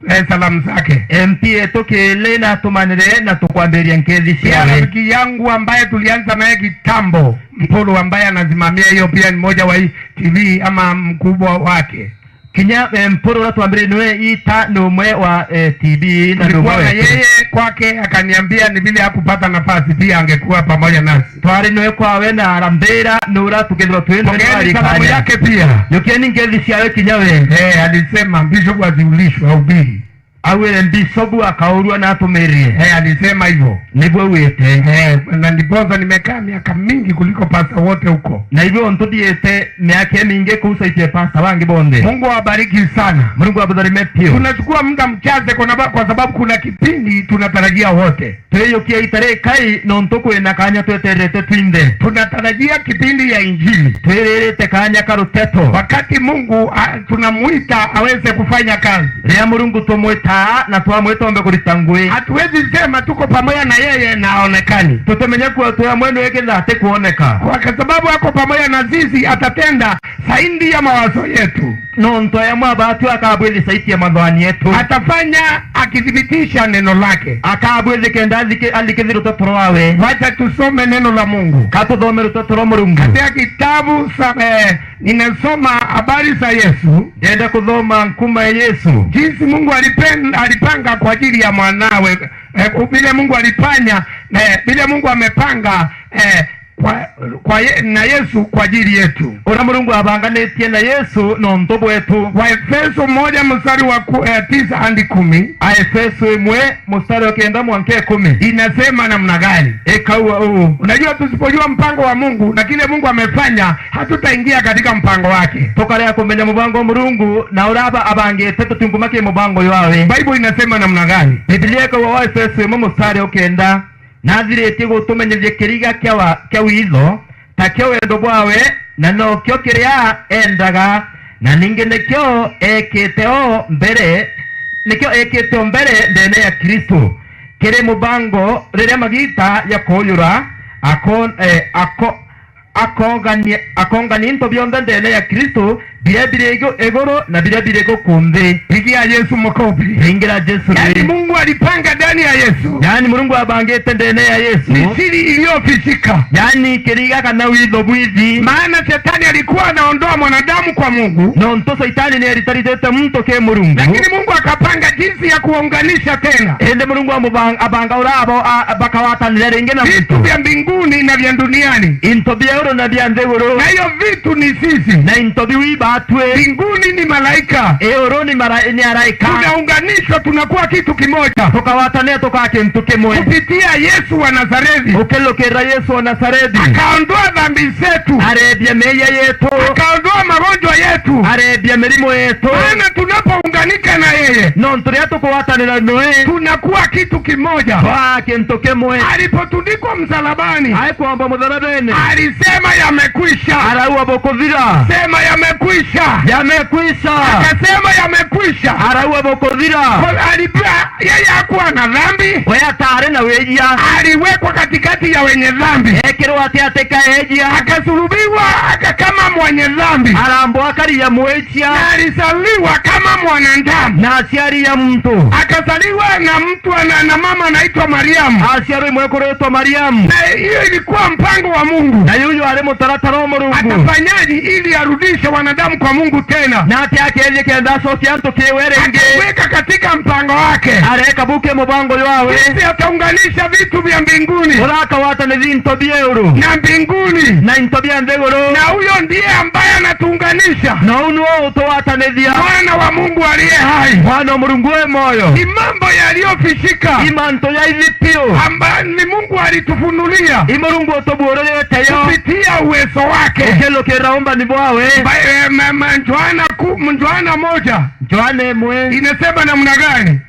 eh, salamu zake. M P yetu Kele natumanire na tukwambiria nkethi Pia ciawe. Rafiki yangu ambaye tulianza naye kitambo, Mpuru ambaye anasimamia hiyo pia ni mmoja wa hii T V ama mkubwa wake. Kinya, eh, Mpuru uria twambiririe niwe ita ni umwe wa, eh, T V na ni Tulikuwa umwe na wetu. Yeye kwake, akaniambia ni vile hakupata nafasi pia angekuwa pamoja nasi. Twari noe kwawe na arambira ni uria tukethirwa twi nthoni. Pokeeni salamu yake pia. Yukeni ngethi ciawe kinya we. Eh, alisema Bishop aziulishwe ahubiri. Augire Bishop akaurua na atumirire. Eh, alisema hivyo. Niguo augite. Eh, na ndiposa nimekaa miaka mingi kuliko pastor wote huko. Na ibu ontu ndiite miaka imingi kuu saitie pastor bangi bonthe. Mungu awabariki sana. Murungu abutharime piu. Tunachukua muda mchache kwa naba-, kwa sababu kuna kipindi tunatarajia wote. Twiyukia ita rikai, nontu kwina kanya twetererete twinthe. Tunatarajia kipindi ya injili. Twiririte kanya ka ruteto. Wakati Mungu, a, tunamuita aweze kufanya kazi. Riria Murungu tumwitaa na twamwita ombe kurita ngugi. Hatuwezi sema tuko pamoja na yeye na aonekani. Tutimenya kuo twi amwe nwe ketha atikwoneka. Kwa sababu ako pamoja na sisi, atatenda zaidi ya mawazo yetu. Nontu aya mwabatwi akabwithia saitia mathoani yetu. Atafanya akithibitisha neno lake. Akabwithia kenda athiki-, athikithie ruteto rwawe. Wacha tusome neno la Mungu. Katuthome ruteto rwa Murungu. Katika kitabu sa-, eh, ninasoma habari za Yesu. Ndenda kuthoma nkuma ya Yesu. Jinsi Mungu alipen-, alipanga kwa ajili ya mwanawe, eh, vile Mungu alifanya, eh, vile Mungu amepanga, eh, kwa, kwa ye-, na Yesu kwa ajili yetu. Uria Murungu abanganitie na Yesu nontu bwetu. Waefeso moja mstari wa ku-, eh, tisa hadi kumi. Aefeso imwe mstari wa kenda mwanka ikumi. Inasema namna gani? Ikauga uu. Unajua, tusipojua mpango wa Mungu na kile Mungu amefanya, hatutaingia katika mpango wake. Tukarega kumenya mubango wa Murungu na uria aba-, abangite, tutiunkuma ki mubango jwawe. Bible inasema namna gani? Biblia ikauga Waefeso imwe mstari wa kenda. Nathiritie gutumenyithia kiriga kia wa-, kia witho, ta kia wendo bwawe, na nokio kiria endaga, na ningi nikio ekite o mbere, nikio ekite o mbere ndeene ya Kristo, kiri mubango riria magiita jakoojura, ako-, eh, ako-, akongania, akongania into bionthe ndeene ya Kristo, biria biri igu-, iguru na biria biri guku nthi. Pigia Yesu makofi. Ringira Jesu. Yaani rwii. Mungu alipanga ndani ya Yesu. Yaani Murungu abangite ndeene ya Yesu. Ni siri iliyofichika. Yaani kiriga kana witho bwithi. Maana shetani alikuwa anaondoa mwanadamu kwa Mungu. Nontu Shaitani ni eritaritite muntu ki Murungu. Lakini Mungu akapanga jinsi ya kuwaunganisha tena. Indi Murungu amubang-, abanga uria abo-, a-, bakawatanira ringi na muntu. Vitu vya mbinguni na vya duniani. Into bia uru na bia nthiguru. Na hiyo vitu ni sisi. Na into biu ibatwi. Mbinguni ni malaika. Iuru ni mara-, ni araika. Tunaunganishwa, tunakuwa kitu kimoja. Tukawatanira tukaa kintu kimwe. Kupitia Yesu wa Nazareti. Ukilukirira Yesu wa Nazareti. Akaondoa dhambi zetu. Areebia mieyia yetu. Akaondoa magonjwa yetu. Areebia mirimo yetu. Maana tunapounganika na yeye, nontu riria tukugwatanira noe, tunakuwa kitu kimoja. Twaa kintu kimwe. Alipotundikwa msalabani, aekwamba mutharabene, alisema, "Yamekwisha." Arauga, "Bukuthira." Sema, "Yamekwisha." Yamekwisha. Akasema, "Yamekwisha." Arauga, "Bukuthira." Kwa-, alipia-, yeye hakuwa na dhambi. We ataari na wiijia. Aliwekwa katikati ya wenye dhambi. Ekirwa ati ati ka eejia. Akasulubiwa aka-, kama mwenye dhambi. Arambwa akari ya mwiijia. Na alizaliwa kama mwanadamu. Na aciari ya muntu. Akazaliwa na mtu ana-, na mama anaitwa Mariamu. Aciarwa i mwekuru witwa Mariamu. Na hiyo ilikuwa mpango wa Mungu. Na juju jwari mutaratara wa Murungu. Atafanyaje ili arudishe wanadamu kwa Mungu tena? Na ati akeethie kenda acokia antu kiwe ringi? Akaweka katika mpango wake. Areka buke mubango jwawe. Jinsi ataunganisha vitu vya mbinguni. Uria akagwatanithia into bia iuru. Na mbinguni. Na into bia nthiguru. Na huyo ndiye ambaye anatuunganisha. Na uu niwe utugwatanithia. Mwana wa Mungu aliye hai. Mwana wa Murungu wi mwoyo. Ni mambo yaliyofichika. I mantu jaithi piu. Amba-, ni Mungu alitufunulia. I Murungu utubuuririte yo. Kupitia uwezo wake. Ukilukirira umbani bwawe. Ba-, eh, ma-, ma-, Yohana ku-, Yohana moja. Yohana imwe. Inasema namna gani?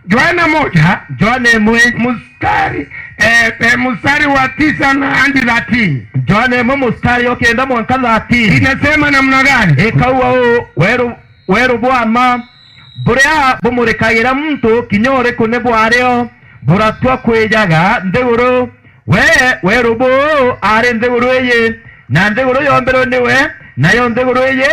Yohana moja. Yohana imwe. Mstari, eh, eh, mstari wa tisa na hadi thirteen. Yohana imwe mstari wa kenda mwanka thirteen. Inasema namna gani? Ikauga uu, weru, weru bwa mma, buria bumurikagira muntu kinya uriku ni bwario, buratua kwijaga nthiguru. We, weru buu aari nthiguru iji, na nthiguru yoombirwe niwe, nayo nthiguru iji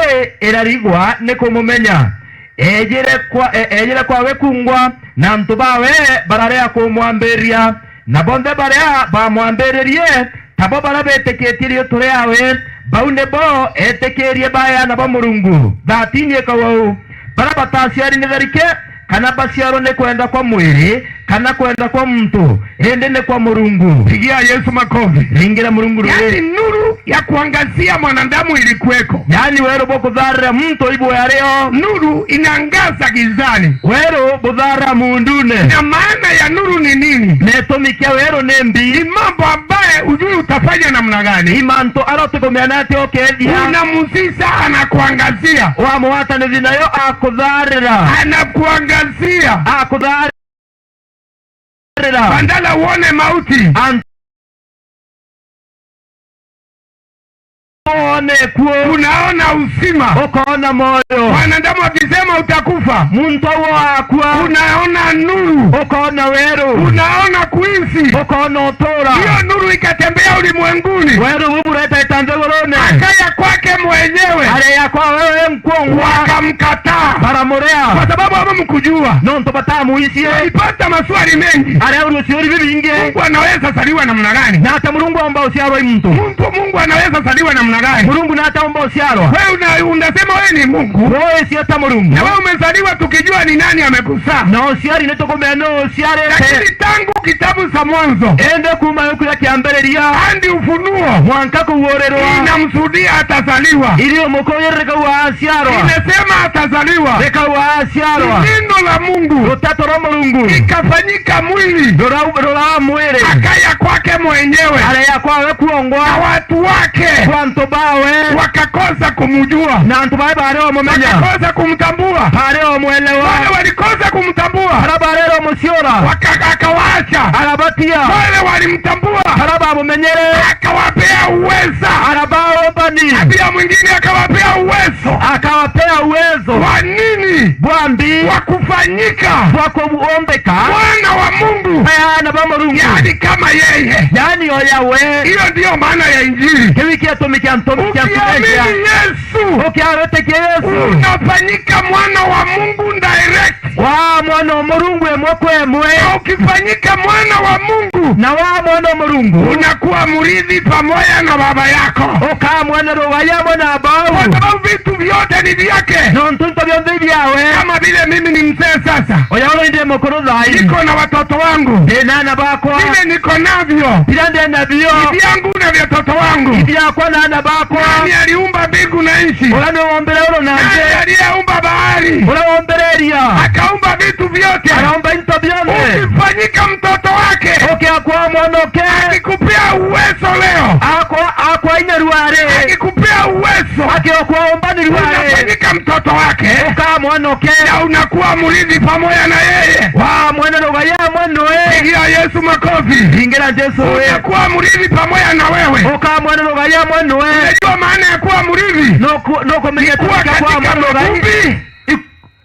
irarigwa ni kumumenya. Eejire kwa, e-, eejire kwawe kuungwa, na antu baawe bararega kumwambiriria, na bonthe baria baamwambiririe, tabo baria beetikitie riitwa riaawe, bau nibo eetikirie bae aana ba Murungu. Thirteen ikauga uu, baria bataaciari ni tharike, kana baciarwa ni kwenda kwa mwiri, kana kwenda kwa muntu, indi ni kwa Murungu. Pigia Yesu makofi. Ringira Murungu ruri. Yaani, nuru ya kuangazia mwanadamu ilikuweko. Yaani, weru bwa kuthaarira muntu ibwario. Nuru inaangaza gizani. Weru buthaara muundune. Na maana ya nuru ni nini? Na itumi kia weru ni mbi? Ni mambo ambaye hujui utafanya namna gani. I mantu aria utikumenya ati ukeethia. Unamhusisha, anakuangazia. Wamugwatanithia nayo akuthaarira. Anakuangazia. Akuthaarira. Badala uone mauti. An-, uone kuo. Unaona uzima. Ukoona mwoyo. Mwanadamu akisema utakufa. Muntu au akua. Unaona nuru. Ukoona weru. Unaona kuishi. Ukoona utuura. Hiyo nuru ikatembea ulimwenguni. Weru buu buretaita nthigurune. Akaja kwake mwenyewe. Areeja kwawe we nkwongwa. Wakamkataa. Baramurea. Kwa sababu hawamkujua. Nontu batamwicie. Walipata maswali mengi. Areeurua ciuria bibingi. Mungu anaweza zaliwa namna gani? Nata Murungu aumba uciarwa i muntu? Mtu, Mungu anaweza zaliwa namna gani? Murungu nata aumba uciarwa? Wewe una-, unasema wewe ni Mungu. Woe cieta Murungu. Na wewe umezaliwa tukijua ni nani amekuzaa. Na uciari ni tukumenya nu uciarite. Lakini tangu kitabu cha Mwanzo. Indi kuuma giku gia kiambiriria. Hadi Ufunuo. Mwanka kuguurirwa. Inamsudia atazaliwa. Iri umukuugira rikauga aciarwa. Inasema atazaliwa. Rikauga aciarwa. Ni neno la Mungu. Ruteto rwa Murungu. Ikafanyika mwili. Rura-, ruraa mwiri. Akaja kwake mwenyewe. Areeja kwawe kwongwa. Na watu wake. Kwa antu bawe. Wakakosa kumjua. Na antu bawe baari omumenya. Wakakosa kumtambua. Baari omwelewa. Wale walikosa kumtambua. Baria baari omuciura. Waka-, akawaacha. Arabatia. Wale walimtambua. Baria bamumenyere. Akawapea uweza. Arabaumba Pia mwingine akawapea uwezo. Akawapea uwezo. Wa nini? Bwambi. Wa kufanyika. Bwa kuumbika. Mwana wa Mungu. Aana ba Murungu. Yaani kama yeye. Yaani o yawe. Hiyo ndio maana ya Injili. Kiu ikio gitumi kia ntu-, kia ntume. Ukiamini Yesu. Ukiawitikia Yesu. Unafanyika mwana wa Mungu direct. Wa mwana wa Murungu imwe kwa imwe. Na ukifanyika mwana wa Mungu, na wa mwana wa Murungu, unakuwa mrithi pamoja na baba yako. Ukaa mwana rugai amwe na bau. Kwa sababu vitu vyote ni vyake. Nontu into bionthe ibiawe. Kama vile mimi ni mzee sasa. Oya oro ndi mukuru thaa ii. Niko na watoto wangu. Ndi na aana bakwa. Vile niko navyo. Biria ndi nabio. Ni vyangu na vya watoto wangu. Ibiakwa na aana bakwa. Nani aliumba mbingu na nchi? Uria ni wombire uru na nthi. Nani aliyeumba bahari? Uria wombire iria. Akaumba vitu vyote. Araumba into bionthe. Ukifanyika mtoto wake. Ukiakwa mwanake. Akikupea uwezo leo. Akwa, akwa inya ruari. Akikupea uwezo. Akiokwa umbani ruari. Unafanyika mtoto wake. Ukaa mwanake. Na unakuwa mrithi pamoja na yeye. Wa mwene rugai amwe nwe. Pigia Yesu makofi. Ingira Jesu we. Unakuwa mrithi pamoja na wewe. Ukaa mwene rugai amwe nwe. Unajua maana ya kuwa mrithi? Nuku-, nukumenya gitumi kia kwa mwene rugai?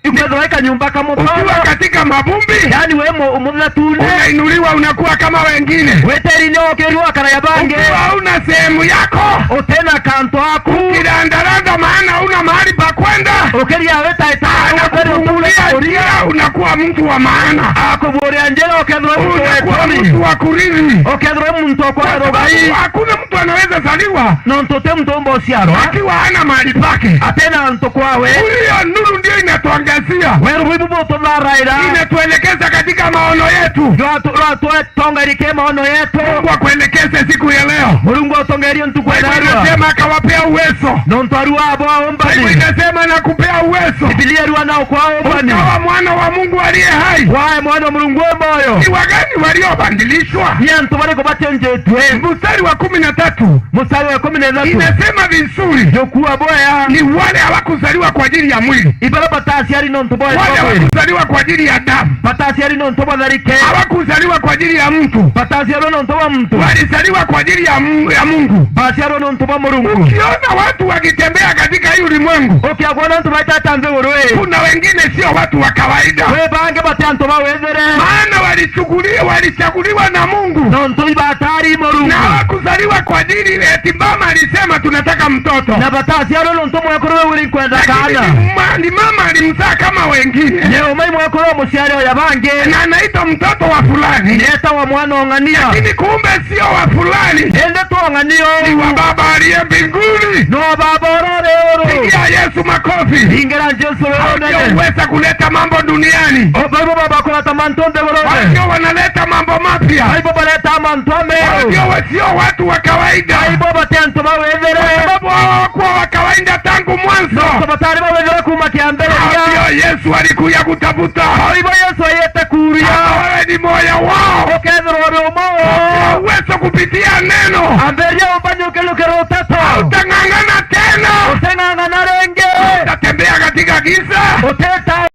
Ni kuwa katika mavumbi. Ukwethirwa i kanyumba ka mutono. Ukiwa katika mavumbi, yaani we mu-, muthetune. Unainuliwa, unakuwa kama wengine. Witiri-ini ukirua kana ya bangi. Ukiwa una sehemu yako. Utina kantu aku. Ukirandaranda maana una mahali pa kwenda. Ukiria witaita. Anakufungulia njia, unakuwa mtu wa maana. Akuburia njira ukethirwa muntu wa itumi. Unakuwa mtu wa kurithi. Ukethirwa muntu wa kwa rugai. Kwa sababu hakuna mtu anaweza zaliwa. Nontu ti muntu umba uciarwa. Akiwa hana mahali pake. Atina antu kwawe. Hiyo nuru ndio inatuangazia. Weru bwibu bututharaira. Inatuelekeza katika maono yetu. Rwatu-, rwatwetongerie maono yetu. Mungu akuelekeze siku ya leo. Murungu atongerie ntuku ya narua. Inasema akawapea uwezo. Nontu arua abo aumbani. Bible inasema na kupea uwezo. Bibilia irua nao kwa aumbani. Ukawa mwana wa Mungu aliye hai. Wae mwana wa Murungu wi moyo. Ni wagani waliobadilishwa? Ni antu bariku bacenjetue? Mstari wa kumi na tatu. Mstari wa kumi na ithatu. Inasema vizuri. Jukua boya. Ni wale hawakuzaliwa kwa ajili ya mwili. Ibaria bataciari nontu bwa mwiri. Wale hawakuzaliwa kwa ajili ya damu. Bataciari nontu bwa tharike. Hawakuzaliwa kwa ajili ya mtu. Bataciarwa nontu bwa muntu. Walizaliwa kwa ajili ya Mu-, ya Mungu. Baciarwa nontu bwa Murungu. Ukiona watu wakitembea katika hii ulimwengu, ukiakwona antu baitata nthiguru ii, kuna wengine sio watu wa kawaida. Kwi bangi bati antu ba withire. Maana walichukuliwa, walichaguliwa na Mungu. Nontu ibatari Murungu. Na hawakuzaliwa kwa ajili eti mama alisema, "Tunataka mtoto." Na bataciarwa nontu mwekuru wi wiri nkwenda kaana. Lakini ni ma-, ni mama alimzaa kama wengine. Ni umai mwekuru wa muciari o ya bangi. Na anaitwa mtoto wa fulani. Ni etawa mwana o ng'ania. Lakini kumbe sio wa fulani. Indi ti o ng'ania uu. Ni wa Baba aliye mbinguni. No Baba uria uri uru. Pigia Yesu makofi. Ingira Jesu wi unene. Hao ndio huweza kuleta mambo duniani. O, baibo babakureta mantu nthiguruune. Hao ndio wanaleta mambo mapya. Baibo bareta mantu ameru. Hao ndio wa-, sio watu wa kawaida. Baibo bati antu ba withire. Kwa sababu hao hawakuwa wa kawaida tangu mwanzo. Nontu batari ba withire kuuma kiambiriria. Hao ndio Yesu alikuja kutafuta. Baibo Yesu aijite kuuria. Kama wewe ni mmoja wao, ukethirwa uri umwe wao, uwezo kupitia neno. Ambiriria umbani ukirukira uteto. Utang'ang'ana tena. Utang'ang'ana ringi. Utatembea katika giza. Uteta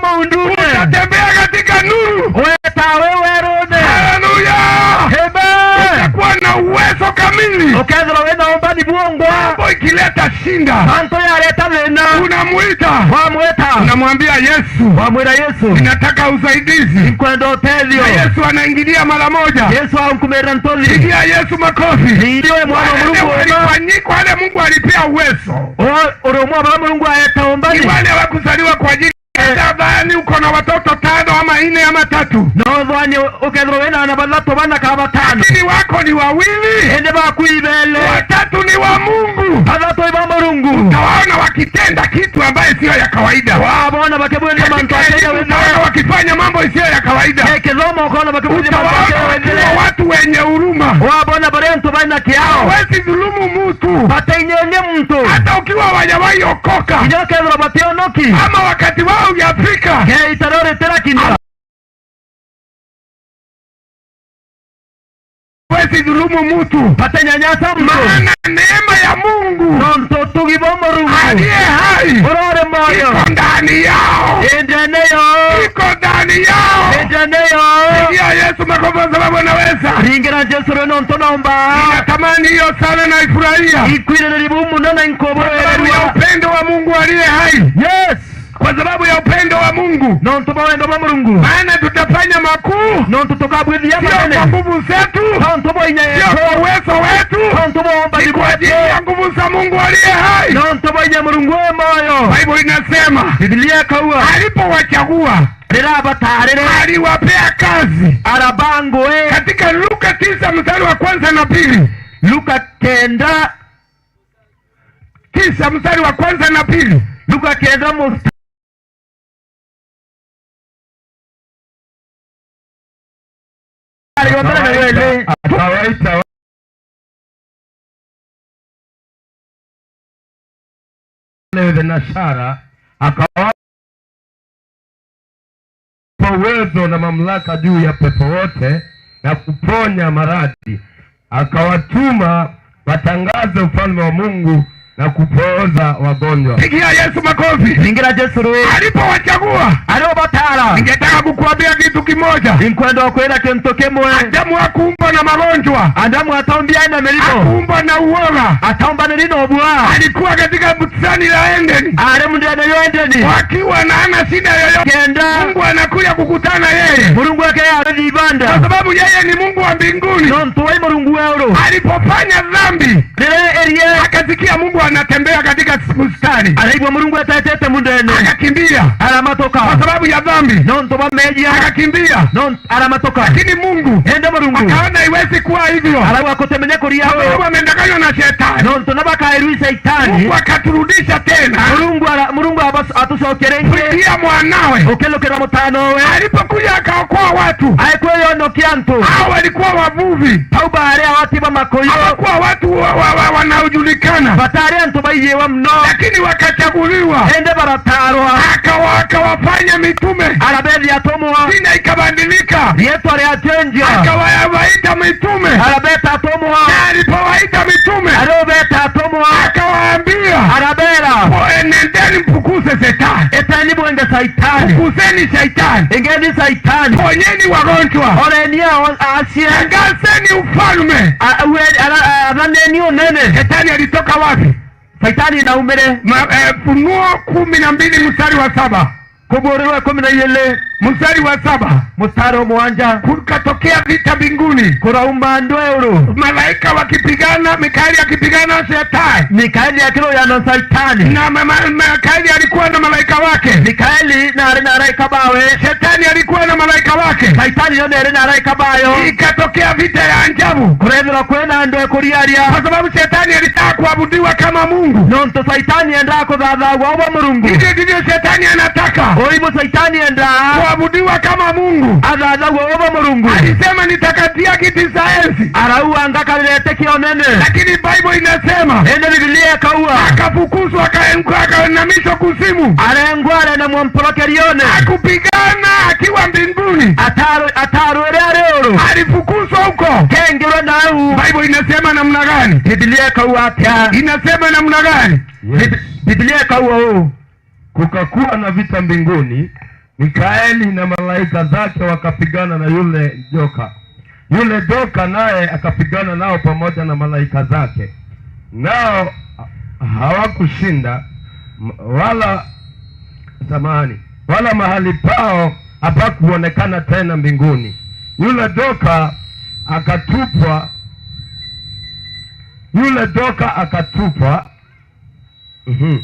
maundune. Utatembea katika nuru. Weta wi werune. Haleluya. Amen. Utakuwa na uwezo kamili. Ukethirwa wina umbani bwongwa. Mambo ikileta shida, mantu yareta thina, unamuita. Wamwita. Unamwambia, "Yesu, wamwira Yesu, ninataka usaidizi." Nkwenda utethio. Na Yesu anaingilia mara moja. Yesu ankumirira ntothi. Pigia Yesu makofi. Ningi wi mwana wa Murungu. Wale walifanyikwa, wale Mungu alipea uwezo. O, uri umwe wa baria Murungu aeta umbani. Ni wale hawakuzaliwa kwa ajili ya, hata dhani uko na watoto tano ama nne ama tatu. No uthwanie ukethirwa wina aana bathatu, bana kana batano. Lakini wako ni wawili. Indi baku ibele. Watatu ni wa Mungu. Bathatu iba Murungu. Utawaona wakitenda kitu ambaye sio ya kawaida. Wabona bakibwithia mantu atari ya withire. Katika elimu utaona wakifanya mambo isiyo ya kawaida. Kithomo ukona bakibwithia mantu atari ya withire. Utawaona wakiwa watu wenye huruma. Wabona bari antu baina kiao. Hawezi dhulumu mtu. Batainyenya muntu. Hata ukiwa hawajawahi okoka. Kinya ukethirwa bationoki. Ama wakati wao hujafika. Ke itaro ritirakinya. Hawezi dhulumu mtu. Batanyanyasa muntu. Maana neema ya Mungu. Nontu utugi bwa Murungu. Aliye hai. Uria uri moyo. Iko ndani yao. Indene yo. Iko ndani yao. Indene yo. Pigia Yesu makofi kwa sababu anaweza. Ringira Jesu rwe nontu nomba. Ninatamani hiyo sana na ifurahia. Inkwiririria buu mono na inkuburirua. Kwa sababu ya upendo wa Mungu aliye hai. Yes. Kwa sababu ya upendo wa Mungu. Nontu bwa wendo bwa Murungu. Maana tutafanya makuu. Nontu tukabwithia manene. Sio kwa nguvu zetu. Tontu bwa inya yetu. Sio kwa uwezo wetu. Tontu bwa uumba. Ni kwa ajili ya nguvu za Mungu aliye hai. Nontu bwa inya Murungu wi mwoyo. Bible inasema. Biblia ikauga. Alipowachagua. Riria abataarire. Aliwapea kazi. Arabaa ngugi. Katika Luka tisa mstari wa kwanza na pili. Luka kenda. Tisa mstari wa kwanza na pili. Luka kenda mstari wa mbere na wa iri. Akawaita, akawaita wale wenye biashara, akawapa uwezo na mamlaka juu ya pepo wote na kuponya maradhi. Akawatuma watangaze ufalme wa Mungu na kupooza wagonjwa. Pigia Yesu makofi. Ringira Jesu rwi. Alipowachagua. Ariobataara. Ningetaka kukuambia kitu kimoja. Inkwenda kwira kintu kimwe. Adamu hakuumbwa na magonjwa. Adamu ataumbia na mirimo. Hakuumbwa na uoga. Ataumbaniri na ubua. Alikuwa katika bustani la Edeni. Ari mundene yo Edeni. Wakiwa na hana shida yoyote. Kenda. Mungu anakuja kukutana yeye. Murungu ake arithi ibanda. Kwa sababu yeye ni Mungu wa mbinguni. Nontu we Murungu wa iguru. Alipofanya dhambi, riria erie. Akasikia Mungu anatembea katika bustani. Araigua Murungu etetete mundene. Akakimbia. Aramatuka. Kwa sababu ya dhambi. Nontu bwa meeyia. Akakimbia. Nontu aramatuka. Lakini Mungu. Indi Murungu. Akaona haiwezi kuwa hivyo. Arauga gutimenya kuria uu. Kwa sababu amedanganywa na shetani. Nontu nabo akairwi Shaitani. Mungu akaturudisha tena. Murungu ara-, Murungu abas-, atucokerie ingi. Kupitia mwanawe. Ukilukira mutaana we. Alipokuja akaokoa watu. Aikwiyonokia antu. Hao walikuwa wavuvi. Bau baari aati ba makuyu. Hawakuwa watu wa, wa, wa, wanaojulikana. Bataari antu baiyiwa mono. Lakini wakachaguliwa. Indi barataarwa. Akawa-, akawafanya mitume. Arabeethia atumwa. Jina ikabadilika. Riitwa riachenjua. Akawaita mitume. Arabeeta atumwa. Na alipowaita mitume. Ariobeeta atumwa. Akawaambia. Arabeera. "Po-, enendeni mfukuze shetani." Itaani bwenge Shaitani. Fukuzeni shetani. Ingeni Shaitani. Ponyeni wagonjwa. Oreni ao-, acie. Tangazeni ufalme. A-, we-, ara-, a-, athaneni unene. Shetani alitoka wapi? Shaitani naumire. Ma-, eh, Funuo kumi na mbili mstari wa saba. Kuburirwa ikumi na iiri. Mstari wa saba. Mstari wa mugwanja. Kukatokea vita mbinguni. Kurauma ndwee iguru. Malaika wakipigana, Mikaeli akipigana na shetani. Mikaeli akiruyana na Shaitani. Na ma-, ma-, Mikaeli alikuwa na malaika wake. Mikaeli naari na araika bawe. Shetani alikuwa na malaika wake. Shaitani yo neeri na araika bayo. Ikatokea vita ya ajabu. Kurethirwa kwina ndwee kuriaria. Kwa sababu shetani alitaka kuabudiwa kama Mungu. Nontu Shaitani endaa kuthathagua uba Murungu. Hivyo ndivyo shetani anataka. Uu ibu Shaitani endaa. Kuabudiwa kama Mungu. Athathagua uba Murungu. Alisema, "Nitakatia kiti cha enzi." Arauga, "Ngakarira iti kia unene." Lakini Bible inasema, indi Biblia ikauga, akafukuzwa, akaengwa, akainamishwa kuzimu. Arengwa, arenemwa mporokerione. Hakupigana akiwa mbinguni. Ataru-, atarwire ari iguru. Alifukuzwa huko. Kengirwe nau. Bible inasema namna gani? Biblia ikauga atia? Inasema namna gani? Yes. Bib-, Biblia ikauga uu. Kukakuwa na vita mbinguni, Mikaeli na malaika zake wakapigana na yule joka. Yule joka naye akapigana nao pamoja na malaika zake. Nao hawakushinda, m-, wala, samahani, wala mahali pao hapakuonekana tena mbinguni. Yule joka akatupwa, yule joka akatupwa. Mhm.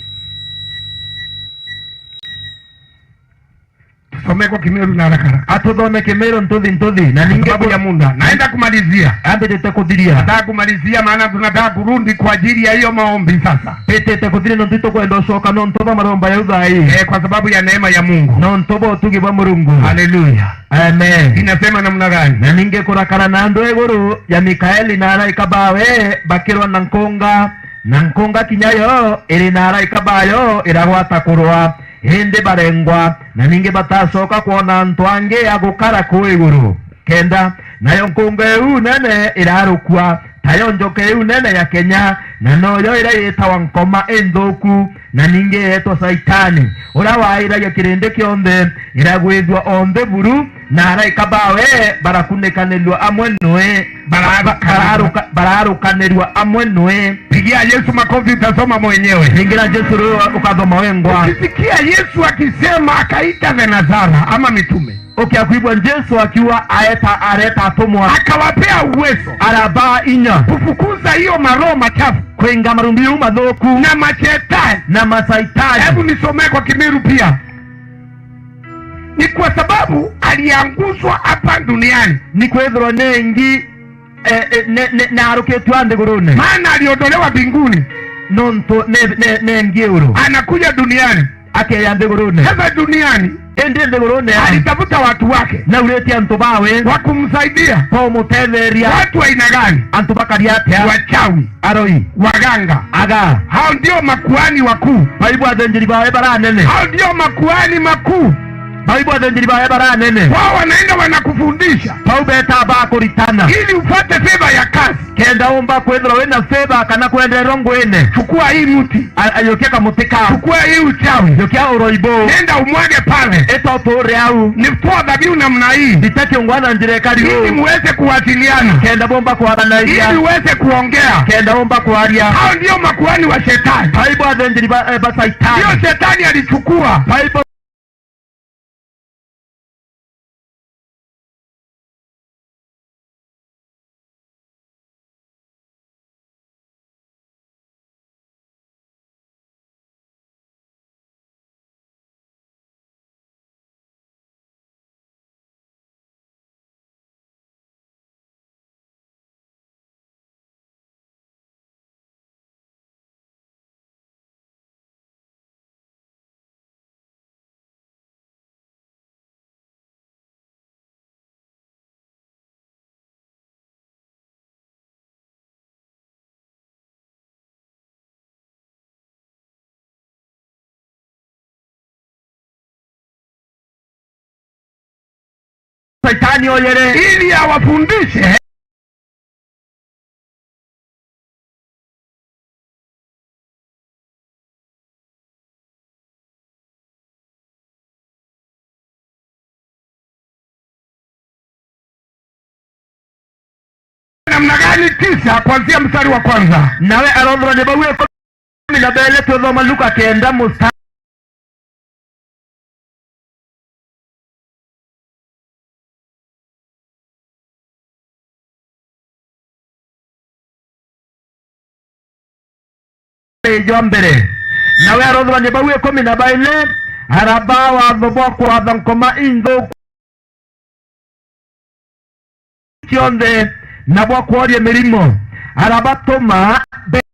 Tusome kwa Kimeru na haraka haraka. Atuthome Kimeru ntuthi ntuthi, na ningi sababu ya muda. Naenda kumalizia. Ambirite kuthiria. Nataka kumalizia, maana tunataka kurudi kwa ajili ya hiyo maombi sasa. Mbitite kuthiria nontu tukwenda ucoka nontu bwa maromba ya uthai. Eh, kwa sababu ya neema ya Mungu. Nontu bwa utugi bwa Murungu. Haleluya. Amen. Inasema namna gani? Na ningi kurakara na ndwee iguru ya Mikaeli na araika bawe bakirwa na nkunga, na nkunga kinya yo iri na araika bayo iragwata kurwa. Indi barengwa, na ningi batacoka kwona antu angi a gukara kuu iguru. Kenda, nayo nkunga iu nene irarukua, tayo njoka iu nene ya kenya, na noyo iria yitawa nkoma inthuku, na ningi yeetwa Shaitani, uria wairagia kirindi kionthe, iragwithua onthe buru, Na araika bawe barakunikanirua amwe noe. Baraaruka-, baraaruka-, baraarukanirua amwe noe. Pigia Yesu makofi, utasoma mwenyewe. Ringira Jesu riu ukathoma wengwa. Ukisikia Yesu akisema, akaita thenashara ama mitume. Ukiakwigua Jesu akiuga aeta, areta atumwa. Akawapea uwezo. Arabaa inya. Kufukuza hiyo maroho machafu. Kwinga marumbi jau mathuku. Na mashetani. Na masaitani. Hebu nisomee kwa Kimiru pia. Ni kwa sababu aliangushwa hapa duniani. Ni kwithirwa nengi, eh, eh, ne, ne, naarukitue a nthigurune. Maana aliondolewa mbinguni. Nontu ne, ne, nengi uru. Anakuja duniani. Akeeja nthigurune. Sasa duniani, indi nthigurune, alitafuta watu wake. Nauritie antu bawe. Wa kumsaidia. Baumutetheria. Watu wa aina gani? Antu bakari atia? Wachawi. Aroi. Waganga. Aga. Hao ndio makuhani wakuu. Baibu athinjiri bawe baranene. Hao ndio makuhani makuu. Baibu athinjiri bawe baranene. Wao wanaenda wanakufundisha. Bau betaa bakuritana. Ili upate favor ya kazi. Kenda umba kwithirwa wina favor kana kwenderwa nguine. Chukua hii mti. A-, ayukia kamuti kau. Chukua hii uchawi. Yukia uroi buu. Nenda umwage pale. Ita uture au. Nitoa dhabihu namna hii. Ita kiungwa na njira ikari uu. Ili muweze kuwasiliana. Kenda bumba kwaranairia. Ili uweze kuongea. Kenda umba kwaria. Hao ndio makuhani wa shetani. Baibu athinjiri ba, eh, ba Saitani. Ndio shetani alichukua. Baibu Saitani oyere. Ili awafundishe. Namna gani? Tisa, kuanzia mstari wa kwanza. Nawe arothorania bau ikumi na beli, tuthoma Luka kenda mstari jwa mbere. Nawe arothorania bau ikumi na baili, arabaa watho bwa kwatha nkoma inthuku cionthe, na bwa kworia mirimo. Arabatuma be-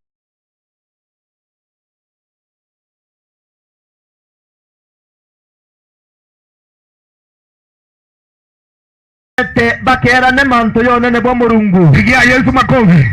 te bakeerane mantu ja unene bwa Murungu. Pigia Yesu makofi.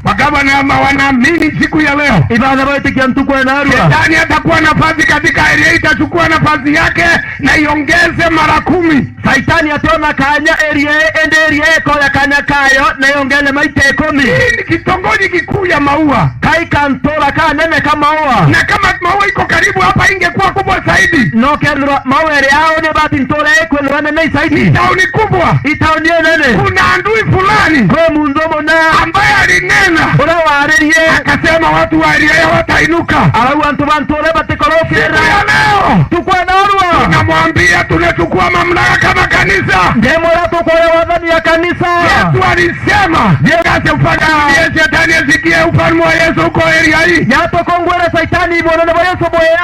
Magavana ama wanaamini siku ya leo. Ibana baitikia ntuku ya narua. Shetani atakuwa nafasi katika area, itachukua nafasi yake na iongeze mara kumi. Saitani ationa kanya area, indi area ikoya kanya kayo na yongele maita ikumi. Hii ni kitongoji kikuu ya Maua. Kai kantura kanene ka Maua. Na kama Maua iko karibu hapa, ingekuwa kubwa zaidi. No kethirwa Maua iri au ni bati ntura ikwithirwa nene zaidi. Ni tauni kubwa. Itauni inene. Kuna adui fulani. Kwi muntu muna. Ambaye alinena. Uria waririe. Akasema watu wa area hawatainuka. Arauga antu ba ntura batikorokira. Siku ya leo. Tukwa narua. Tunamwambia tunachukua mamlaka kama kanisa. Ndimwira tukoya wathani ya kanisa. Yesu alisema, Yesu, ufalme wa Shetani asikie ufalme wa Yesu uko area hii. Yatokongwera Saitani ibonene bwa Yesu bwea.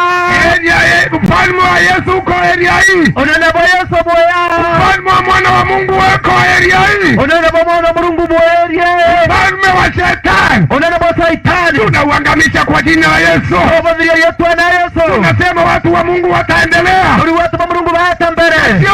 Area hii, ufalme wa Yesu uko area hii. Unene bwa Yesu bwea. Ufalme wa mwana wa Mungu wako area hii. Unene bwa mwana wa Murungu bwerie. Ufalme wa Shetani. Unene bwa Saitani. Tunauangamisha kwa jina la Yesu. Tubuthiria riitwa na Yesu. Tunasema watu wa Mungu wataendelea. Turi watu ba Murungu baeta mbere. Sio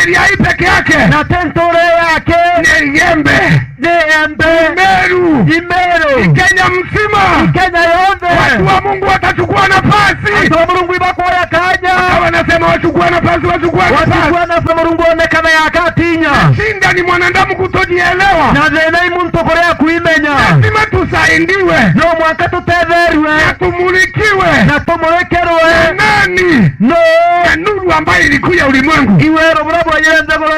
area hii peke yake. Na ti ntura yake. Ni Igembe. Ni Igembe. Meru. Imeru. Kenya mzima. Kenya yonthe. Watu wa Mungu watachukua nafasi. Antu ba Murungu ibakoya kanya. Hata wanasema wachukua nafasi, wachukua nafasi. Wachukua nafasi, Murungu onekana yakatinya. Shida ni mwanadamu kutojielewa. Na thina i muntu kuria kwimenya. Lazima tusaidiwe. No mwanka tutetherue. Na tumulikiwe. Na tumurikirwe. Na nani? No. Na nuru ambayo ilikuja ulimwengu. Iwe rubura bwonyire nthiguru.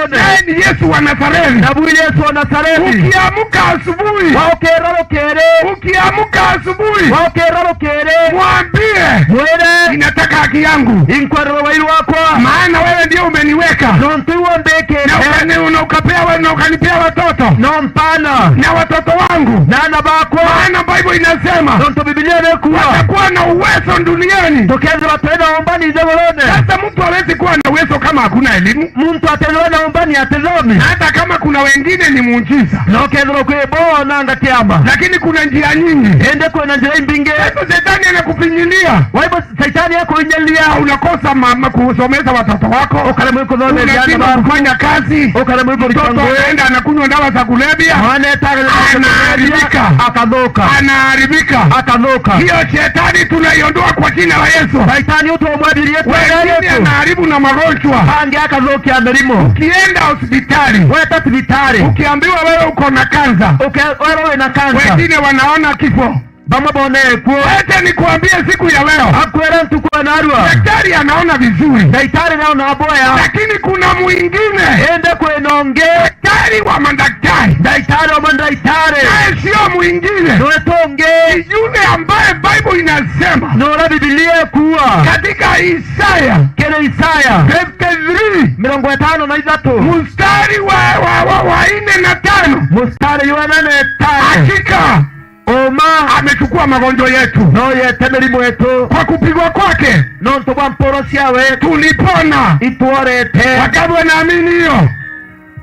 wa Nazareti. Nabu Yesu wa Nazareti. Ukiamka asubuhi. Waukira rukiri. Ukiamka asubuhi. Waukira rukiri. Mwambie. Mwire. Ninataka haki yangu. Inkwenda rugai rwakwa. Maana wewe ndio umeniweka. Nontu iwe umbikite. Na ukani-, na ukapea wa-, na ukanipea watoto. Na umpana. Na watoto wangu. Na aana bakwa. Maana Bible inasema. Nontu Biblia nikuuga. Watakuwa na uwezo duniani. Tukethirwa twina umbani nthigurune. Sasa mtu hawezi kuwa na uwezo kama hakuna elimu. Muntu atethirwa na umbani atithomi. Na hata kama kuna wengine ni muujiza. Na ukethirwa kwi bo na ngakiama. Lakini kuna njia nyingi. Indi kwina njira imbingi. Kwa hivyo shetani anakufinyilia. Kwa hivyo Shaitani akuinyilia. Unakosa mama kusomesha watoto wako. Ukaremwa ikuthomeria aana baku. Unashindwa kufanya kazi. Ukaremwa ikurita ngugi. Mtoto anaenda anakunywa dawa za kulevya. Mwana etaga. Anaharibika. Akathuka. Anaharibika. Akathuka. Hiyo shetani tunaiondoa kwa jina la Yesu. Shaitani utumwambirie kwa jina la Yesu. Wengine anaharibu na magonjwa. Angi akathukia mirimo. Ukienda hospitali. Weta cibitari. Ukiambiwa wewe uko na kansa. Uke-, wewe wina kansa. Wengine wanaona kifo. Bamwe bone ikuo. Wacha nikuambie siku ya leo. Akwira ntuku ya narua. Daktari anaona vizuri. Ndaitari naona boya. Lakini kuna mwingine. Indi kwina ungi. Daktari wa madaktari. Ndaitari wa mandaitari. Naye sio mwingine. Niwe tungi. Ni yule ambaye Bible inasema. Ni uria Bibilia ikuuga. Katika Isaya. Kiri Isaya. Fifty-three. Mirongo itano na ithatu. Mstari wa, wa, wa, wa nne na tano. Mstari wa nne na tano. Hakika. Uma. Amechukua magonjwa yetu. No yete mirimo yetu. Kwa kupigwa kwake. Nontu bwa mpuro ciawe. Tulipona. Itworete. Wakati wanaamini hiyo,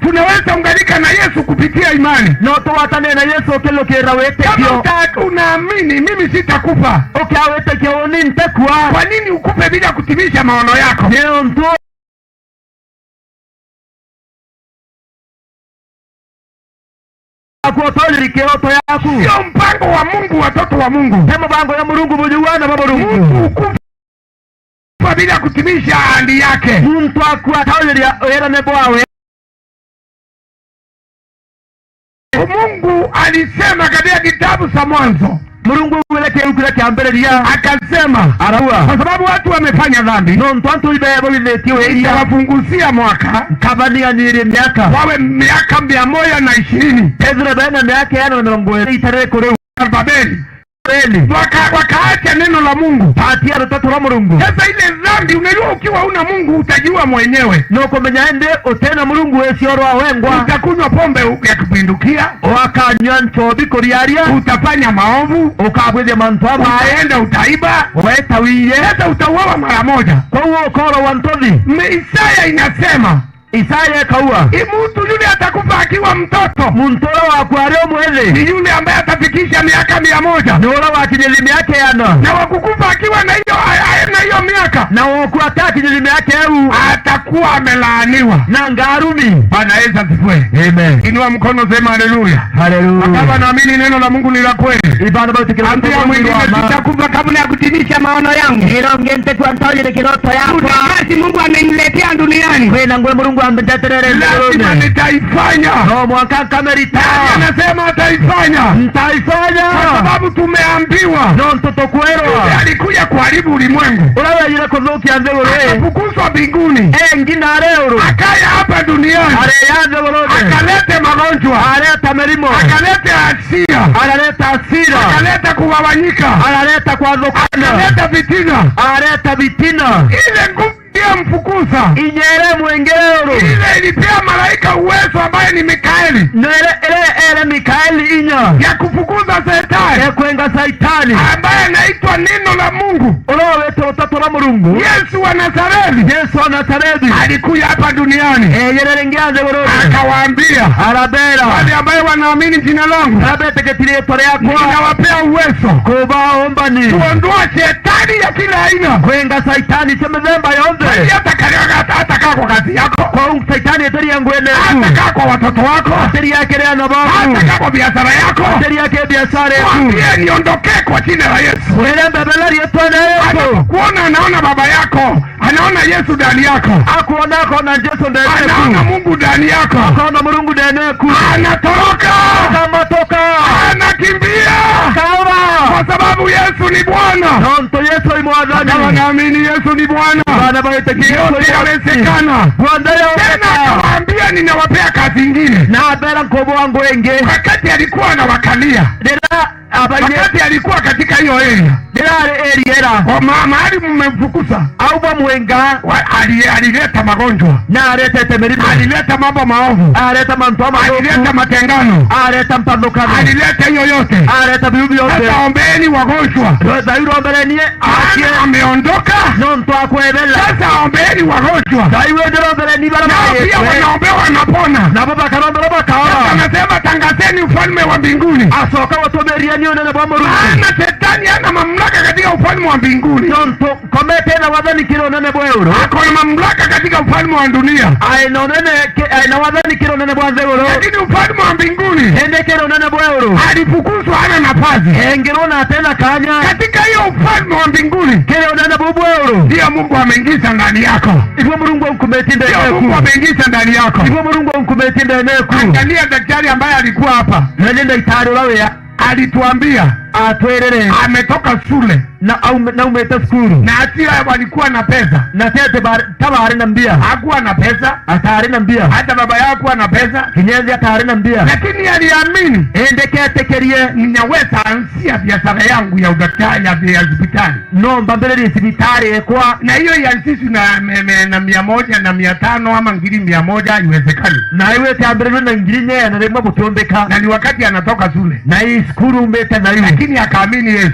tunaweza unganika na Yesu kupitia imani. No tugwatanire na Yesu ukirukirira witikio. Kama uta-, unaamini, mimi sitakufa. Ukia witikio uni ntikua. Kwa nini ukufe bila kutimiza maono yako? Niuntu Akuotonyeria kiroto yaku. Sio mpango wa Mungu, watoto wa Mungu. Ti mubango ya Murungu, buju bwa aana ba Murungu. Mtu ukufa bila kutimiza ahadi yake. Muntu akua ataonyeria wirane bwawe. Mungu alisema katika kitabu cha Mwanzo. Murungu augire kiuku kia kiambiriria. Akasema, arauga, kwa sababu watu wamefanya dhambi, nontu antu ibe bawithitie wiria, nitawapunguzia mwaka, nkabanianiria miaka, wawe miaka mia moja na ishirini. Kethira bena miaka igana na mirongo iri itari kuri Babeli. Babeli. Waka-, wakaacha neno la Mungu. Batia rutatu rwa Murungu. Sasa ile dhambi, unajua ukiwa una Mungu utajua mwenyewe. Nukumenya indi utina Murungu wiciorwa wengwa. Utakunywa pombe u-, ya kupindukia. Wakanyua nchobi kuriaria. Utafanya maovu. Ukabwithia mantu ama. Utaenda utaiba. Weta wiye. Hata utauawa mara moja. Kwou ukorwa ntuthi. Me-, Isaya inasema, Isaya ikauga, i muntu yule atakufa akiwa mtoto, muntu uria wakua ari umwithi, ni yule ambaye atafikisha miaka mia moja, ni uria wakinyithia miaka igana, na wakukufa akiwa na hiyo, a-, a-, na hiyo miaka, na wokua atakinyithia miaka iu, atakuwa amelaaniwa. Na ngarumi. Bwana Yesu asifiwe. Amen. Inua mkono, sema haleluya. Haleluya. Wakati wanaamini neno la Mungu ni la kweli. Ibana bautikira. Ambia mwingine, tutakufa kabla ya kutimiza maono yangu. Ira ungi ntikua ntaonyeria kiroto yakwa. Kuna kazi Mungu ameniletea duniani. Kwina ngugi Murungu andeterere nthigurune. Lazima nitaifanya. No mwanka nkamerita. Nani anasema ataifanya? Ntaifanya. Kwa sababu tumeambiwa. Nontu tukwirwa. Yule alikuja kuharibu ulimwengu. Uria wejire kuthukia nthiguru ii. Akafukuzwa mbinguni. Engi na ari iguru. Akaja hapa duniani. Areja nthigurune. Akalete magonjwa. Areta mirimo. Akalete hasira. Arareta hasira. Akaleta kugawanyika. Arareta kwathukana. Akaleta fitina. Areta fitina. Ile nguvu iliyomfukuza. Inya iria imwingira iguru. Ile ilipea malaika uwezo ambaye ni Mikaeli. Nere ere ere Mikaeli inya. Ya kufukuza shetani. Ya kwenga Shaitani. Ambaye anaitwa neno la Mungu. Uria witwa rutatu rwa Murungu. Yesu wa Nazareti. Yesu wa Nazareti. Alikuja hapa duniani. Ejire ringi a nthigurune. Akawaambia. Arabera. Wale ambaye wanaamini jina langu. Aria betikitirie ritwa riakwa. Ninawapea uwezo. Kuba umbani. Kuondoa shetani ya kila aina. Kwenga Shaitani cia mithemba yonthe. Bali hata karia, hata, hata kaa kwa kazi yako. Kwou Shaitani etiria nguine yaku. Hata kaa kwa watoto wako. Atiria kiri aana baku. Hata kaa kwa biashara yako. Atiria kiri biashara yaku. Mwambie, niondokee kwa jina la Yesu. Mwire, mbebera riitwa ria Yesu. Anapokuona, anaona baba yako. Anaona Yesu ndani yako. Akwona, akona Jesu ndani yaku. Anaona Mungu ndani yako. Akona Murungu ndani yaku. Anatoroka. Akamatoka. Anakimbia. Akaura. Kwa sababu Yesu ni Bwana. Nontu Yesu ni Mwathani. Kama naamini Yesu ni Bwana, bana bagwitikia Yesu yote ni Mwathani. Yawezekana. Bwana yawezekana. Tena akawaambia, "Ninawapea kazi ingine." Na abera, "Nkubuha ngu ingi." Wakati alikuwa anawakalia. Rira abaire. Wakati alikuwa katika hiyo area. Rira ari area era. Kwa ma-, mahali mmemfukuza. Au bamwenga. Wa-, ali-, alileta magonjwa. Na aretete mirimo. Alileta mambo maovu. Areta mantu amathuku. Alileta matengano. Areta mpathukano. Alileta hiyo yote. Areta biu bionthe. Sasa ombeeni wagonjwa. Thai romberenie. Maana ameondoka. Nontu akwebela. Sasa ombeeni wagonjwa. Thai wende rombereni bara. Nao pia wanaombewa wanapona. Nabo bakaromberwa bakaora. Sasa anasema, "Tangazeni ufalme wa mbinguni." Acoka gutumirieni unene bwa Murungu. Maana shetani hana mamlaka katika ufalme wa mbinguni. Nontu Nkomete na wathani kiri unene bwa iguru. Ako na mamlaka katika ufalme wa dunia. Ai na unene ki-, ai na wathani kiri unene bwa nthiguru. Lakini ufalme wa mbinguni. Indi kiri unene bwa iguru. Alifukuzwa, hana nafasi. Engirwo na atena kanya. Katika hiyo ufalme wa mbinguni. Kiri unene buu bwa iguru. Ndio Mungu ameingiza ndani yako. Ibo Murungu unkumiti ndene yaku. Ndio Mungu ameingiza ndani yako. Ibo Murungu unkumiti ndene yaku. Angalia daktari ambaye alikuwa hapa. Na ni ndagitari uria wia. Alituambia. Atwirire. Ametoka shule. Na aume-, naumite cukuru. Na ati walikuwa na pesa. Na ti ati bar-, ta bari na mbia. Hakuwa na pesa. Atari na mbia. Hata baba yao hakuwa na pesa. Kinya ithe atari na mbia. Lakini aliamini. Indi ketikirie. Ninaweza anzia biashara yangu ya udaktari, ya, ya hospitali. No mbambiririe cibitari ekwa. Na hiyo ianzishwe na, me-, me-, na mia moja na mia tano ama ngiri mia moja, haiwezekani. Na iwe itiambiririe na ngiri inya na rimwe gutiumbika. Na ni wakati anatoka shule. Na ii cukuru umite na iu. Lakini akaamini Yesu.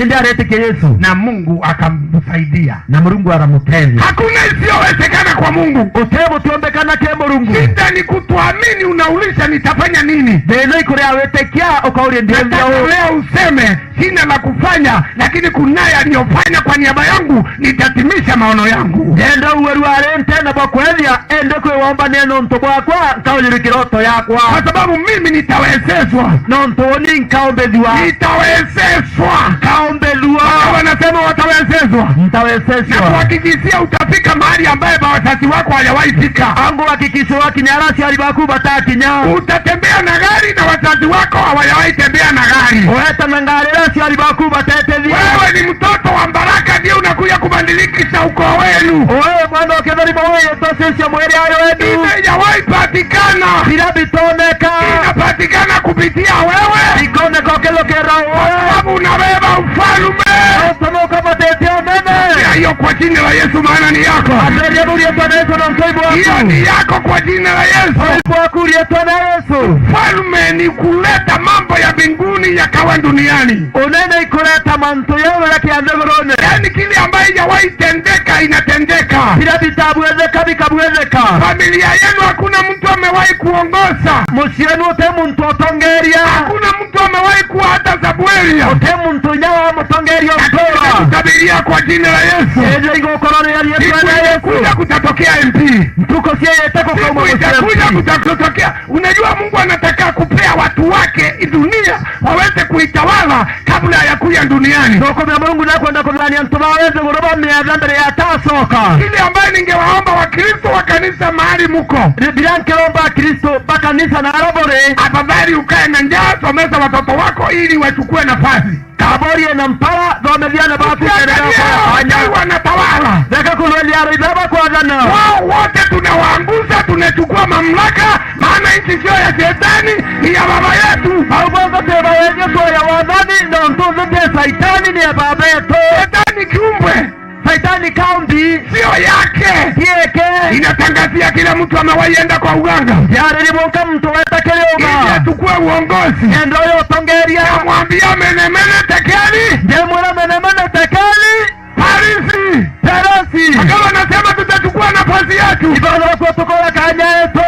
Indi aretikia Yesu. Na Mungu akamsaidia. Na Murungu aramutethia. Hakuna isiyowezekana kwa Mungu. Uti gutiombekana ki Murungu. Shida ni kutoamini, unauliza, "Nitafanya nini?" Thina ikuria witikia, ukauria, "Ndiethia uu?" Nataka leo useme, "Sina la kufanya, lakini kunaye aliyofanya kwa niaba yangu, nitatimisha maono yangu." Ndenda uwe rwari ntena bwa kwethia, indi kwi wombania nontu bwakwa, nkaujurikira ndoto yakwa. Kwa sababu mimi nitawezeshwa. Nontu uni nkaumbithua. Nitawezeshwa. Nkaumbithua. Watu wanasema watawezeshwa. Ntawezeshwa. Na kuhakikishia utafika mahali ambaye wazazi wako hawajawahi fika. Angu hakikisho wakinya aria aciari baku batakinya. Utatembea na gari na wazazi wako hawajawahi tembea na gari. Ueta na ngari iria aciari baku batetethia. Wewe ni mtoto wa baraka, ndio unakuja kubadilisha ukoo wenu. Wewe mwana wa kitheri, wewe yetosesia mwiri ayo wenu. Imejawahi patikana. Bila bitoneka. Inapatikana kupitia wewe. Ikoneka ukithukira wewe. Kwa sababu unabeba ufalme. Utonoka matete onene. Pokea hiyo kwa jina la Yesu, maana ni yako. Atheria bau rietwa na Yesu na ntoi bwaku. Hiyo ni yako kwa jina la Yesu. Ntoi bwaku rietwa na Yesu. Ufalme ni kuleta mambo ya mbinguni yakawa duniani. Unene ikureta mantu yothe ya kia nthigurune. Yaani kile ambaye haijawahi tendeka inatendeka. Bila bitabwetheka bikabwetheka. Familia yenu hakuna mtu amewahi kuongoza. Mucii wenu uti muntu utongeria. Hakuna mtu amewahi kuwa hata sub-area. Uti muntu inya wa mutongeria. Lakini ntuura. Nakutabiria kwa jina la Yesu. Ethia igukorwo ni ya rietwa ria Yesu. Siku itakuja kutatokea M P. Ntuku cieyete gukauma mucii M P. Siku itakuja kutatokea. Unajua Mungu anataka kupea watu wake dunia waweze kuitawala kabla ya kuja duniani. Ntuku ya Murungu nakwenda kuthania antu bawe nthiguru bamietha mbere ya atacoka. Ile ambayo ningewaomba Wakristo wa kanisa mahali muko. Ri-, biria nkiromba Akristo ba kanisa na aria buri. Afadhali ukae na njaa, somesa watoto wako ili wachukue nafasi. Kaba urie na mpara, thomethia aana baku. Usiangalie mbere ya kufanya. Hao wanatawala. Reka kurweria aroithi bakwathana. Wao wote tunawaangusha, tunachukua mamlaka, maana nchi sio ya shetani, ni ya baba yetu. Au bonthe ti ba Yesu, ya wathani, nontu nthi ti Saitani, ni ya baba yetu. Shetani kiumbe. Saitani kaumbi. Sio yake. Ti yake. Inatangazia kila mtu amewahi enda kwa uganga. Yariri bonka muntu weta kiri uga. Ili achukue uongozi. Enda uyo utongeria. Namwambia menemene tekeli. Ndimwira menemene tekeli. Parisi. Parisi. Akawa anasema, "Tutachukua nafasi yetu." Ibathagwa tukora kanya yetu.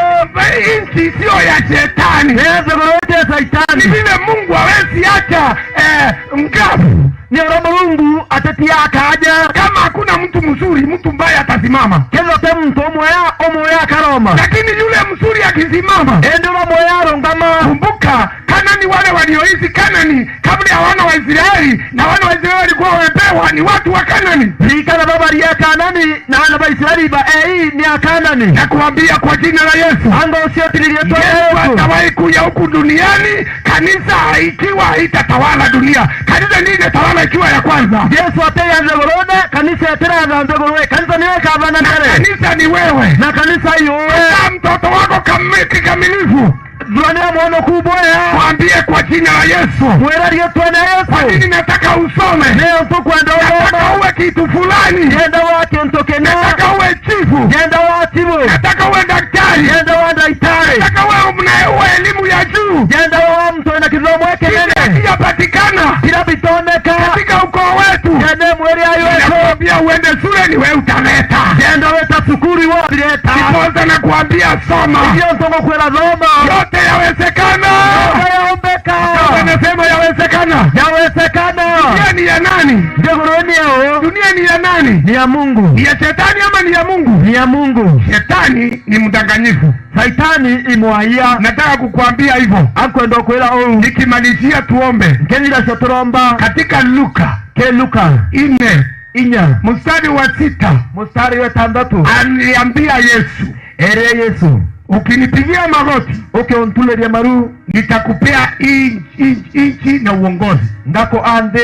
Nchi sio ya shetani. Ni nthiguru iti ya Saitani. Ni vile Mungu hawezi acha, eh, ngavu. Ni uria Murungu atetiaa kaaja. Kama hakuna mtu mzuri, mtu mbaya atasimama. Kethira ti muntu umwea, umwea akaroma. Lakini yule mzuri akisimama, indi uria mwea arungama. Kumbuka, Kanani, wale walioishi Kanani kabla ya wana wa Israeli, na wana wa Israeli walikuwa wamepewa ni watu wa Kanani. Ririkana babaria Kanani, na aana ba Israeli ba ei ni Akanani. Nakuambia kwa jina la Yesu. Anga ucio ti riitwa ria Yesu. Yesu atawahi kuja huku duniani, kanisa ikiwa haitatawala dunia. Kanisa ndio inatawala ikiwa ya kwanza. Yesu ateja nthigurune, kanisa itiratha nthigurune, kanisa niyo ikathana mbere. Na kanisa ni wewe. Na kanisa iyo. Zaa mtoto wako kam-, kikamilifu. Thuranira mwana uku bwea. Mwambie kwa jina la Yesu. Mwira riitwa ria Yesu. Kwa nini nataka usome? Niuntu nkwenda uthome. Nataka uwe kitu fulani. Ndienda wa kintu kina. Nataka uwe chifu. Ndienda wa chifu. Nataka uwe daktari. Ndienda wa daktari. Nataka uwe mna-, uwe elimu ya juu. Ndienda wa muntu wina kithomo kinene. Kile kijapatikana. Kila bitoneka. Katika ukoo wetu. Ndienda mwiri ayo wetu. Ninakwambia uende shule ni wewe utaleta. Ndienda wita cukuru iwe ubireta. Ndiposa nakwambia soma. Niuntu ngukwira thoma. Yote yawezekana. Yote yaumbika. Baba anasema yawezekana. Yawezekana. Dunia ni ya nani? Nthiguru ni ya u? Dunia ni ya nani? Ni ya Mungu. Ni ya shetani ama ni ya Mungu? Ni ya Mungu. Shetani ni mdanganyifu. Saitani i mwayia. Nataka kukuambia hivyo. Ankwenda kwira uu. Nikimalizia tuombe. Nkethira cio turomba. Katika Luka. Ki Luka. Nne. Inya. Mstari wa sita. Mstari wa itantatu. Aliambia Yesu. Erire Yesu. Ukinipigia magoti. Ukiuntuliria maru. Nitakupea in-, in-, inchi na uongozi. Ngakua nthi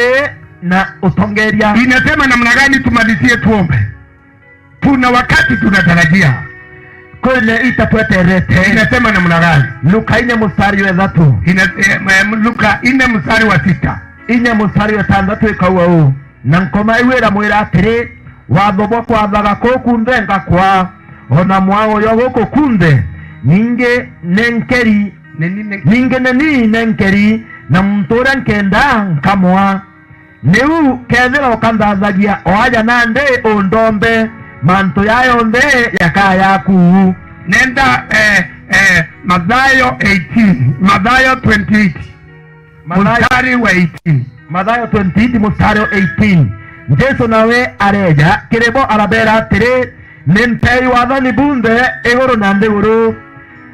na utongeria. Inasema namna gani? Tumalizie tuombe. Tuna wakati tunatarajia. Kwina ita tweterete. Inasema namna gani? Luka inya mstari wa ithatu. Ina-, eh, eh, Luka nne mstari wa sita. Inya mstari wa itantatu ikauga uu, na Nkoma iu iramwira atiri, watho bwa kwathaga kuu kunthe ngakwa, o na mwao jwa guku kunthe, ningi nenkeri, ningi neni nenkeri, na muntu uria nkenda nkamwa. Niu kethira ukanthathagia o aja nandi undombe, mantu jaa jonthe jakaa jaku. Nenda, eh, eh, Mathayo eighteen, Mathayo twenty-eight, Mathayo, mstari wa eighteen. Mathayo twenty-eight, mstari wa eighteen. Jesu nawe areeja kiri bo arabeera atiri, ni mpei wathani bunthe iguru na nthiguru.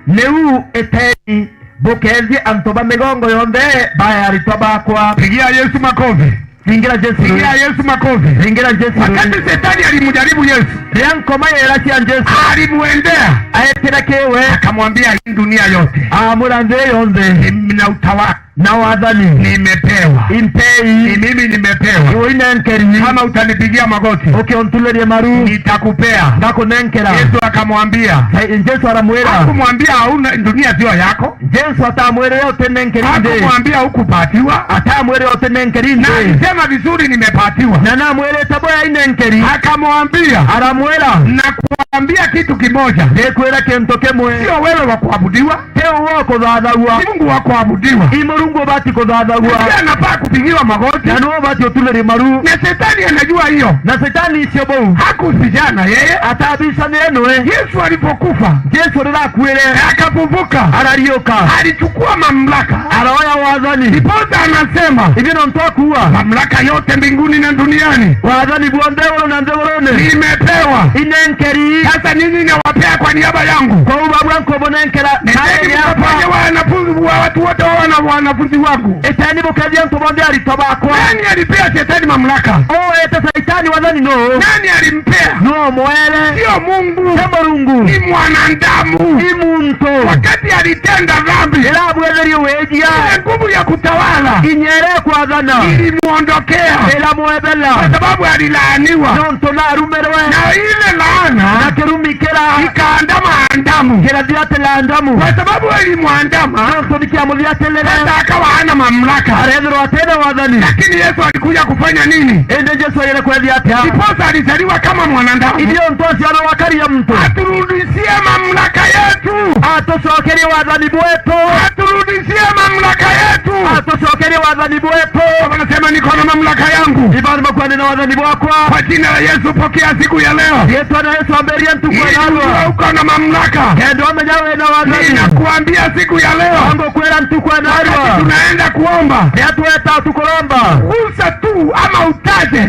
Niu iteni, bukeethie antu ba migongo yonthe bae aritwa baakwa. Pigia Yesu makofi. Ringira Jesu. Pigia Yesu makofi. Ringira Jesu. Wakati Shetani alimjaribu Yesu, riria Nkoma yeeracia Jesu, alimwendea, aetire kiwe, akamwambia, "Hii dunia yote, amwira, nthi yonthe, na utawala, na wathani, nimepewa. Impei. Ni mimi nimepewa. Iwe inenkeri. Kama utanipigia magoti, ukiuntuliria maru, nitakupea." Ngakunenkera. Yesu akamwambia, eh, Jesu aramwira. Hakumwambia, "Hauna, dunia sio yako." Jesu atamwirire utinenkeri nthi. Hakumwambia, "Hukupatiwa." Atamwirire utinenkeri nthi. Na alisema vizuri, "Nimepatiwa." Na namwirite bwea inenkeri. Akamwambia, aramwira, "Nakuambia kitu kimoja. Ndikwira kintu kimwe. Sio wewe wa kuabudiwa." Ti uwe ukuthathagua. Ni Mungu wa kuabudiwa. I Murungu ubati kuthathagua. Ndiye anafaa kupigiwa magoti. Na niwe ubati utuliria maru. Na Shetani anajua hiyo. Na Shetani icio bau. Hakuhusiana yeye. Atabicanire niwe. Yesu alipokufa, Jesu riria akuire, akafufuka, arariuka, alichukua mamlaka. Aroya wathani. Ndiposa anasema, ibi nontu akuuga, "Mamlaka yote mbinguni na duniani, wathani bwonthe iguru na nthigurune, nimepewa." Inenkeri. Sasa nyinyi nawapea kwa niaba yangu. Kwou babua nkubunenkera. Nendeni mkafanye wanafunzi wa watu wote wawe na wanafunzi wangu. Iteni bukeethie antu bonthe aritwa baakwa. Nani alipea Shetani mamlaka? Ueete Saitani wathani nuu? Nani alimpea? Nuu umweere? Sio Mungu. Ti Murungu. Ni mwanadamu. Ni muntu. Wakati alitenda dhambi, riria abwetherie wiijia, ile nguvu ya kutawala, inya iria ya kwathana, ilimuondokea, iramwebela, kwa sababu alilaaniwa. Nontu naarumirwe. Na ile laana, na kirumi kiria, ikaandama Adamu, kirathiatira Adamu, kwa sababu ilimwandama. Nontu nikiamuthiatirire, sasa akawa hana mamlaka, areethirwa atina wathani. Lakini Yesu alikuja kufanya nini? Indi Jesu aijire kwethia atia? Ndiposa alizaliwa kama mwanadamu. Indi nontu aciarwe akari ja muntu. Aturudishie mamlaka yetu. Atucokerie wathani bwetu. Aturudishie mamlaka yetu. Atucokerie wathani bwetu. Baba anasema, "Niko na mamlaka yangu." Ibantu bakuuga, na wathani bwakwa. Kwa jina la Yesu, pokea siku ya leo. Yesu ana Yesu amberia ntuku ya narua. Ili ujue uko na mamlaka. Kenda umenya wina wathani. Ninakuambia siku ya leo. Ango kwira ntuku ya narua. Wakati tunaenda kuomba. Ria tweta tukuromba. Gusa tu ama utaje.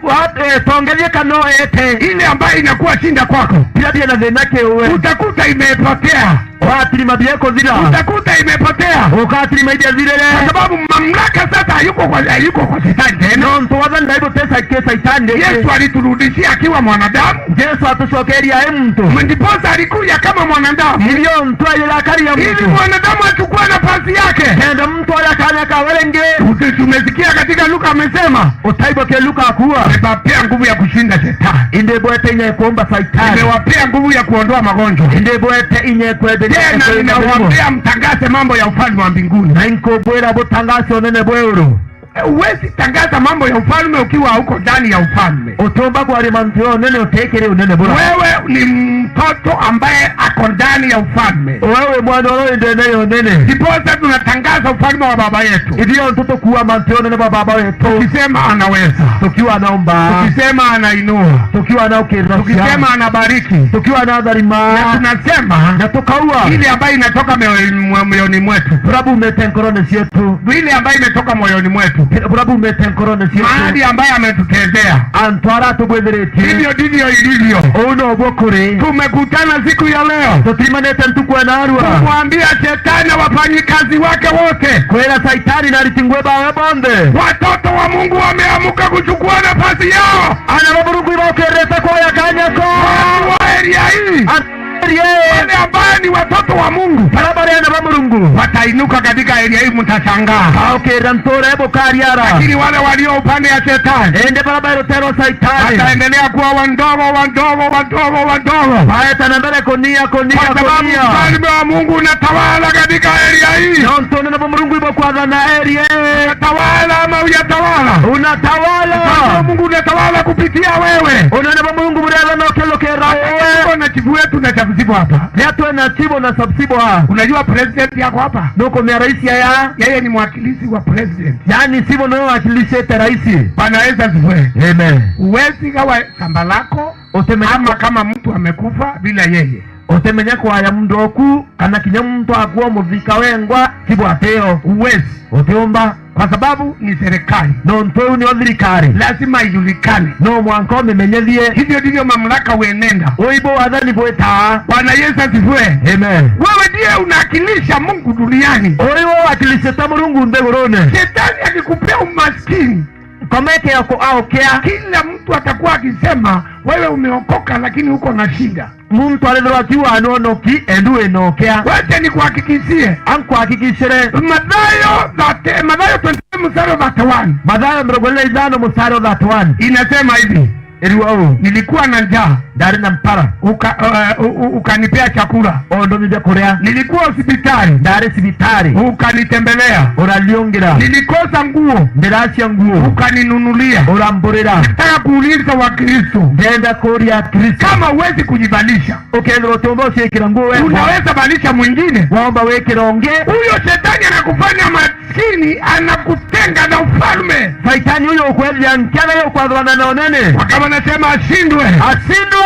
Wa-, eh, tongethie kana ete. Ile ambayo inakuwa shinda kwako. Biria bina thina kiuwe. Utakuta imepotea. Ugatirima biekuthira. Utakuta imepotea. Ugatirima ibiathirire. Kwa sababu mamlaka sasa hayuko kwa, hayuko kwa shetani tena. Nontu wathani ndaibu tesa ke Saitani ringi. Yesu aliturudishia akiwa mwanadamu. Jesu atucokeria e muntu. Ndiposa alikuja kama mwanadamu. Nibio muntu aiyira akari ya muntu. Ili mwanadamu achukue nafasi yake. Kenda muntu aria kanya kawe ringi. Usi-, tumesikia katika Luka amesema, Utaigua kia Luka akuuga. Nimewapea nguvu ya kushinda shetani. Indi bwete inya ya kuumba Saitani. Nimewapea nguvu ya kuondoa magonjwa. Indi bwete inya ya kwenderia. Tena ninawaambia mtangaze mambo ya ufalme wa mbinguni. Na inkubwira butangaze unene bwa iguru. Eh, huwezi tangaza mambo ya ufalme ukiwa hauko ndani ya ufalme. Utiumba kwaria mantu ya unene utikiri unene bura. Wewe ni mtoto ambaye ako ndani ya ufalme. Wewe mwana uria uri ndene ya unene. Ndiposa tunatangaza ufalme wa Baba yetu. Ithio ntu tukuuga mantu ya unene bwa Baba wetu. Tukisema anaweza. Tukiuga anaumba. Tukisema anainua. Tukiuga anaukirira ciana. Tukisema anabariki. Tukiuga anatharima. Na tunasema. Na tukauga. Ile ambayo inatoka mioyoni mwe-, mioyoni mwetu. Buria bumite nkorone cietu. Ile ambayo imetoka moyoni mwetu. Buria bumite nkorone cietu. Mahali ambaye ametutendea. Antu aria atubwithiritie. Hivyo ndivyo ilivyo. Uu nobuo kuri. Tumekutana siku ya leo. Tutirimanite ntuku ya narua. Kumwambia shetani na wafanyikazi wake wote. Kwira Saitani na ariti ngugi bawe bonthe. Watoto wa Mungu wameamuka kuchukua nafasi yao. Aana ba Murungu ibaukirite kuoya kanya kao. Watu wa area hii. An- Area. Wale ambao ni watoto wa Mungu. Baria bari aana ba Murungu. Watainuka katika area hii, mtashangaa. Baukirira ntuura ii bukariara. Lakini wale walio upande ya shetani. Indi baria bari ruteere rwa Saitani. Wataendelea kuwa wadogo, wadogo, wadogo, wadogo. Baeta na mbere kunia, kunia, kunia. Kwa sababu ufalme wa Mungu unatawala katika area hii. Nontu unene bwa Murungu ibukwathana area. Unatawala ama hujatawala? Unatawala. Ufalme wa Mungu unatawala kupitia wewe. Unene bwa Murungu buriathana ukilukira wewe. Tuko na chifu wetu na chifu hapa. Ria twina chifu na sub-chifu aa. Unajua president yako hapa? Nukumenya rais aya? Yeye ni mwakilishi wa president. Yaani chifu niwe wakilishite rais. Bwana Yesu asifiwe. Amen. Huwezi gawa shamba lako. Utimenya ama ku- kama mtu amekufa bila yeye. Utimenya kwaya muntu oku, kana kinya muntu akua muthika wengwa, chifu atio. Huwezi. Utiumba. Kwa sababu ni serikali. Nontu iu nio thirikari. Lazima ijulikane. No mwanka umimenyethie. Hivyo ndivyo mamlaka huenenda. Uu ibu wathani bwitaa. Bwana Yesu asifiwe. Amen. Wewe ndiye unawakilisha Mungu duniani. Uu iwe wakilishite Murungu nthigurune. Shetani akikupea umaskini, komeke yako aukea. Kila mtu atakuwa akisema, "Wewe umeokoka, lakini uko na shida." Muntu arithirwa akiuga nwonoki, endu wina ukea. Wacha nikuhakikishie. Ankuhakikishire. Mathayo thirty, Mathayo twenty-three mstari wa thirty-one. Mathayo mirongo iri na ithano mstari wa thirty-one. Inasema hivi. Iriuga uu. Nilikuwa na njaa. Ndari na mpara. Uka-, uh, u-, u-, ukanipea chakula. Undumithia kuria. Nilikuwa hospitali. Ndari cibitari. Ukanitembelea. Urariungira. Nilikosa nguo. Ndiracia nguo. Ukaninunulia. Uramburira. Nataka kuuliza Wakristo. Ndenda kuria Akristo. Kama huwezi kujivalisha, ukethirwa utiumba uciikira nguo wengwa, unaweza valisha mwingine. Waumba wikira ungi. Huyo shetani anakufanya maskini, anakutenga na ufalme. Saitani uyu ukwethia nkiaga yukwathurana na unene. Wakati anasema ashindwe. Ashindwe.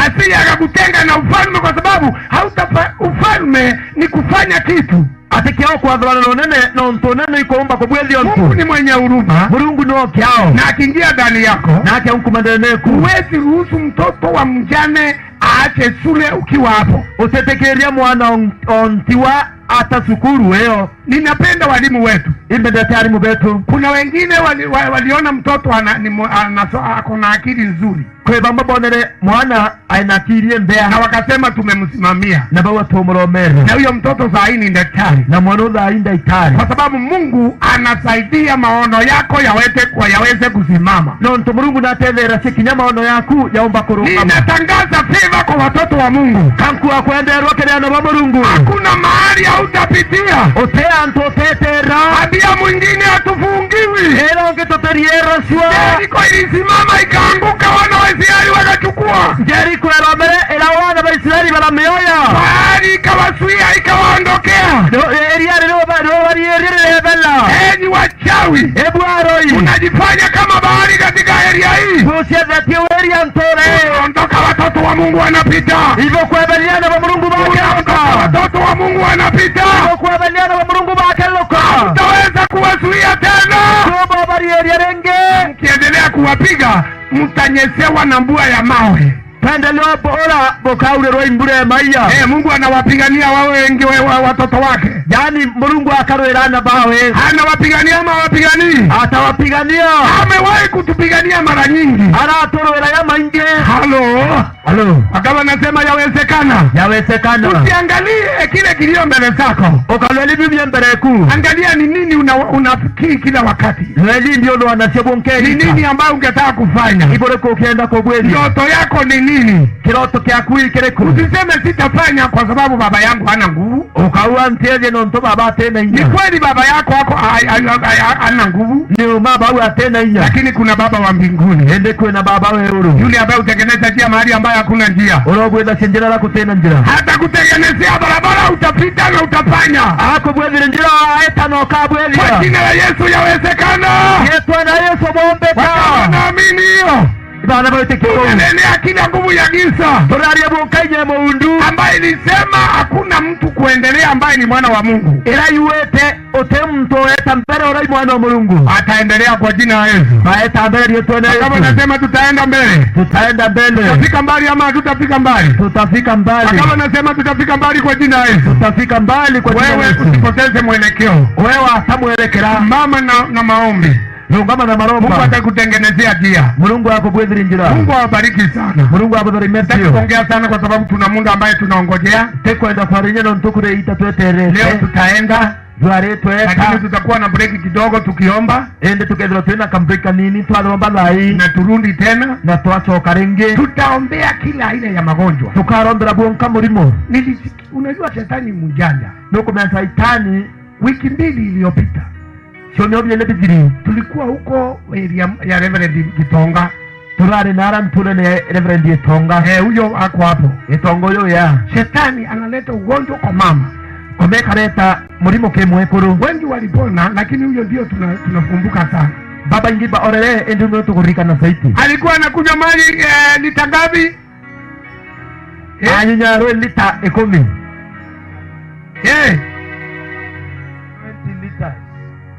Asije akakutenga na ufalme, kwa sababu hautafa-, ufalme ni kufanya kitu. Ati kiao kwathurana na unene, nontu unene ikuumba kubwithia untu. Mungu ni mwenye huruma. Murungu ni o kiao. Na akiingia ndani yako, nake aunkuma ndeene eku. Huwezi ruhusu mtoto wa mjane aache shule ukiwa hapo. Utitikiria mwana o-, o ntiwa ata cukuru iyo. Ninapenda walimu wetu. Imbendete arimu betu. Kuna wengine wali-, wa-, waliona mtoto ana-, ni mu-, anaso-, ako na akili nzuri. Kwi bamwe bonere mwana aina akiri imbea. Na wakasema, "Tumemsimamia." Na bau atumuromerera. Na huyo mtoto saa hii ni daktari. Na mwana uyu thaa ii ndaitari. Kwa sababu Mungu anasaidia maono yako yaweze, yaweze kusimama. Nontu Murungu natetheeragia kinya maono yaku yaumba kurungama. Ninatangaza favor kwa watoto wa Mungu. Kankuuga kwenderwa kiri aana ba Murungu. Hakuna mahali hautapitia. Uti antu uteteera. Ambia mwingine, "Hatufungiwi." Ira ungi, "Tutirierwa cua." Jeriko ilisimama ikaanguka, wana wa Israeli wakachukua. Jeriko iromere, ira wana ba Israeli baramioya. Bahari ikawazuia, ikawaondokea. Rio-, iria ririo ba-, ririo barieri rirethela. Enyi wachawi Ebu aroi. Unajifanya kama bahari katika area hii. Buciethe ti wiri anture. Unaondoka, watoto wa Mungu wanapita. Ibo kweberia na ba Murungu bakeroka. Unaondoka, watoto wa Mungu wanapita. Ibo kweberia na ba Murungu bakeroka. Utaweza kuwazuia tena. Tubo barieria ringi. Mkiendelea kuwapiga, mtanyeshewa na mvua ya mawe. Twendelea bora bukaurirwa imbura ya maiya. Eh, Mungu anawapigania wao wengi wa, wa, watoto wake. Yaani, Murungu akarwira ana bawe. Anawapigania ama hawapiganii? Atawapigania. Amewahi kutupigania mara nyingi. Araturwira ya maingi. Halo. Halo. Akawa anasema yawezekana. Yawezekana. Usiangalie kile kilio mbele zako. Ukarweli biu bie mbere eku. Angalia ni nini una-, unafikiri kila wakati. Rweli ndio ndo anasema. Ni nini ambayo ungetaka kufanya? Ibore ko ukienda kubwithia. Ndoto yako ni nini? Kiroto kiaku ni kiriku? Usiseme, "Sitafanya kwa sababu baba yangu hana nguvu." Ukauga, "Ntiethie nontu baba atena inya." Ni kweli baba yako ako, a-, a-, a-, a-, hana nguvu. Ni uma bau atena inya. Lakini kuna Baba wa mbinguni. Indi kwina Baba wa iguru. Yule ambaye hutengeneza njia mahali ambayo hakuna njia. Uria ubwithagia njira aria gutena njira. Hata kutengenezea barabara utapita na utafanya. Akubwithira njira, aeta na ukabwithira. Kwa jina la Yesu yawezekana. Riitwa ria Yesu bombeka. Watu wanaamini hiyo. Bana bawitikia uu. Tunenea kila nguvu ya giza. Turaria bunkainye muundu. Ambaye ilisema hakuna mtu kuendelea ambaye ni mwana wa Mungu. Ira yuite uti muntu ueta mbere uria i mwana wa Murungu. Ataendelea kwa jina la Yesu. Baeta mbere riitwa ria Yesu. Kama nasema tutaenda mbele. Tutaenda mbele. Tutafika mbali ama hatutafika mbali? Tutafika mbali. Kama nasema tutafika mbali kwa jina la Yesu. Tutafika mbali kwa jina la Yesu. Wewe usipoteze mwelekeo. Wewe atamwerekera. Simama na, na maombi. Rungama na maromba. Mungu atakutengenezea njia. Murungu akubwithira njira. Mungu awabariki sana. Murungu akutharime biu. Sitaki kuongea sana kwa sababu tuna muda ambaye tunaongojea. Tikwenda kwarinya nontu kuri ita tweterete. Leo tutaenda. Jwari tweta. Lakini tutakuwa na break kidogo tukiomba. Indi tukethirwa twina ka break kanini, twaromba thai. Na turudi tena. Na twacoka ringi. Tutaombea kila aina ya magonjwa. Tukarombera bwonka murimo. Nilisikia, unajua shetani mjanja. Nukumenya Saitani. Wiki mbili iliyopita, ciumia bibiri bithiri, tulikuwa huko area ya Reverend Gitonga. Turari na ara nturene ya Reverend Gitonga. Eh, huyo ako hapo. Gitonga uyu ya. Shetani analeta ugonjwa kwa mama. Omeka areta murimo ki mwekuru. Wengi walipona, lakini huyo ndio tuna-, tunakumbuka sana. Babaingi baorere, indi nwe tukuririkana zaidi. Alikuwa anakunywa maji, eh, lita ngapi? Eh? Anyinya rwi lita ikumi. Eh. Twenty liters.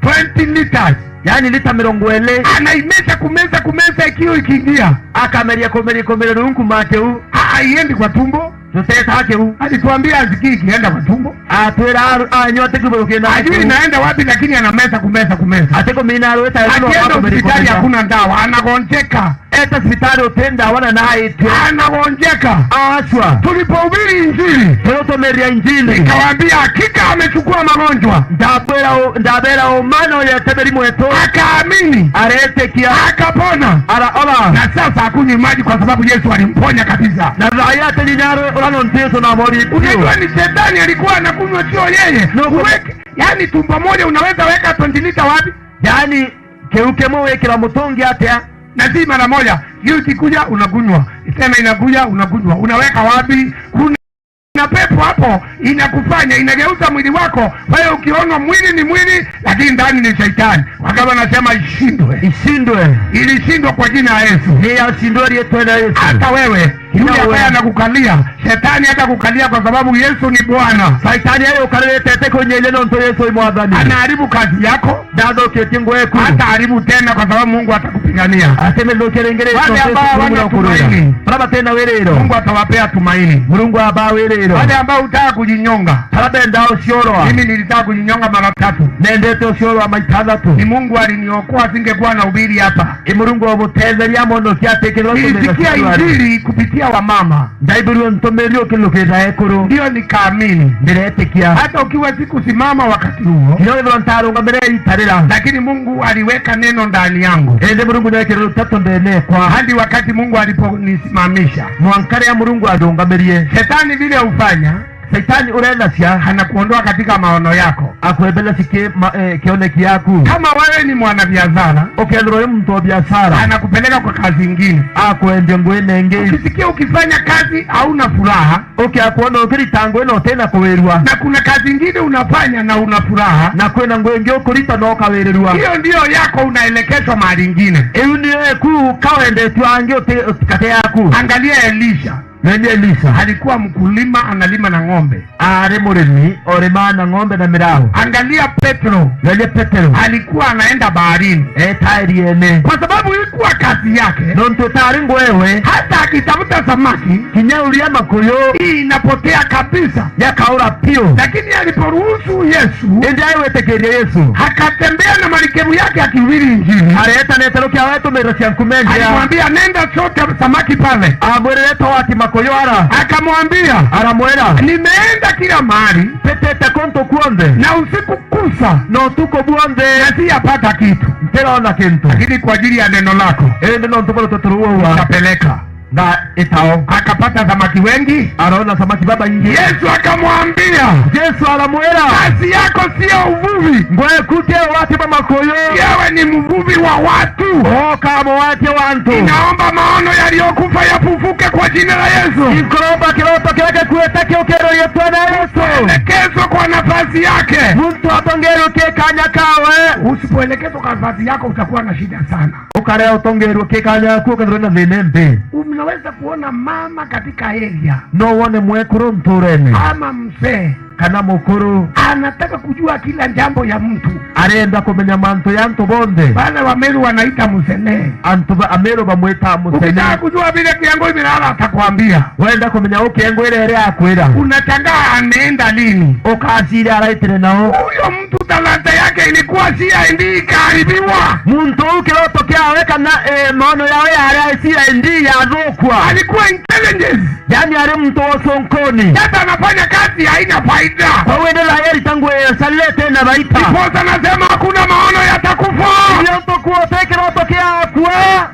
Twenty liters. Yaani lita mirongo iri. Anaimeza, kumeza, kumeza, ikio ikiingia. Akameria, kumeria, kumeria rungu ma kiu. A-, haiendi kwa tumbo. Tuteta kiu. Alituambia asikii ikienda kwa tumbo. Atwira aru-, anywa ati kiu kina. Ajui inaenda wapi, lakini anameza, kumeza, kumeza. Ati kumina arwita. Akienda hospitali hakuna ndawa, anagonjeka. Eta cibitari uti ndawa na naitwe. Anagonjeka. Acwa. Tulipohubiri Injili, turutumiria Injili. Nikawaambia, "Hakika amechukua magonjwa." Ndabwira u-, ndabera uma no yete mirimu yetu. Akaamini. Aretikia. Akapona. Araora. Na sasa hakunywi maji kwa sababu Yesu alimponya kabisa. Na thaya ati nyinya arwe ura nontu Yesu namori biu. Unajua ni shetani alikuwa anakunywa, sio yeye. No. Uweke, yani tumbo moja unaweza weka twenty liter wapi? Yani, kiu kimwe wikira mutungi atia? Na si mara moja. Hiyo ikikuja, unakunywa. Tena inakuja, unakunywa. Unaweka wapi? Kuna pepo hapo inakufanya, inageuza mwili wako. Wewe ukionwa mwili ni mwili, lakini ndani ni shetani. Wakawa wanasema ishindwe. Ishindwe. Ilishindwa kwa jina la Yesu. Ni yashindwa riitwa ria Yesu. Hata wewe, yule ambaye anakukalia, shetani hata kukalia kwa sababu Yesu ni Bwana. Saitani ayo ukarite ete kunyeria nontu Yesu ni mwathani. Anaharibu kazi yako. Ndathukitie nguo eku. Hata haribu tena kwa sababu Mungu atakupigania. Ati mithukie ringi ri. Wale ambao hawana tumaini, bara batena wiriro, Mungu atawapea tumaini. Murungu aba wiriro. Wale ambao hutaka kujinyonga. Bara benda uciorwa. Mimi nilitaka kujinyonga mara tatu. Nendete uciorwa maita athatu. Ni Mungu aliniokoa, singekuwa nahubiri hapa. I Murungu obutetheria mono kiatikirwa. Nilisikia injili kupitia wamama. Ndaibirwe ntumiri ukilukira ekuru. Ndio nikaamini. Ndiretikia. Hata ukiwa sikusimama wakati huo. Kinya withirwa ntarungamire itarira. Lakini Mungu aliweka neno ndani yangu. Indi Murungu niekirire utatu ndene ekwa. Hadi wakati Mungu aliponisimamisha. Mwanka riria Murungu andungamirie. Shetani vile hufanya. Shaitani urenacia. Anakuondoa katika maono yako. Akwembelecia ki-, ma-, eh, kioneki yaku. Kama wewe ni mwanabiashara, ukethirwa uri muntu wa biashara, anakupeleka kwa kazi ingine. Akwendia ngugi na ingi. Ukisikia ukifanya kazi hauna furaha, ukiakwona ukirita ngugi na utina kuwirua, na kuna kazi ingine unafanya na una furaha, na kwina ngugi ingi ukurita na ukawirirua, hiyo ndio yako, unaelekeshwa mahali ingine. Iu niyo eku kawendetue angi uti-, utikate yaku. Angalia Elisha. Nani Elisha? Alikuwa mkulima, analima na ng'ombe. Ari murimi, urimaa na ng'ombe na mirau. Angalia Petro. Nani Petero? Alikuwa anaenda baharini. Etairiene. Kwa sababu ilikuwa kazi yake. Nontu itari ngwewe. Hata akitafuta samaki, kinya uria makuyu, hii inapotea kabisa. Yakaura piu. Lakini aliporuhusu Yesu, indi aigwitikiria Yesu, akatembea na marikebu yake akihubiri injili. Areeta na itaru kiawe atumirira cia nkume njia. Alimwambia, "Nenda chota samaki pale." Amwirire, "Toa ati makuyu ara." Akamwambia, aramwira, "Nimeenda kila mahali, mpitite kuntu kuonthe, na usiku kucha, na utuku bwonthe, na sijapata kitu, ntirona kintu, lakini kwa ajili ya neno lako, indi nontu bwa ruteto ruu wauga, nitapeleka." Na itao. Akapata samaki wengi. Araona samaki babaingi. Yesu akamwambia, Yesu aramwira, "Kazi yako sio uvuvi. Ngweku ti ugwati bwa makuyu. Wewe ni mvuvi wa watu. Oka mugwati wa antu. Ninaomba maono yaliyokufa yafufuke kwa jina la Yesu." Inkuromba kiroto kiria gikuite kiukirwe riitwa na Yesu. Elekezwe kwa nafasi yake. Muntu atongerwe ki kanya kawe. Usipoelekezwa kwa nafasi yako, utakuwa na shida sana. Ukarea utongerwe ki kanya aku, ukethirwa na thina mbi. Unaweza kuona mama katika area, no wone mwekuru nturene, ama mzee, kana mukuru, anataka kujua kila jambo ya mtu, arenda kumenya mantu ya antu bonthe. Wale Wameru wanaita msene. Antu ba Ameru bamwita msene. Ukitaka kujua vile kiango imelala, atakwambia. Wenda kumenya ukiengo iria iri akwira. Unashangaa ameenda lini? Ukaciria araitire nao. Huyo mtu talanta yake ilikuwa C I D ikaharibiwa. Muntu uu kiroto kiawe kana, eh, maono yawe yari C I D yathukua. Alikuwa intelligence. Yani ari muntu wa ucunkuni. Sasa anafanya kazi haina faida. Kwa hiyo ndio yari tangu, eh, salete na baita. Ndiposa anasema hakuna maono yatakufa. Ndio ntokuote kiroto kiakua.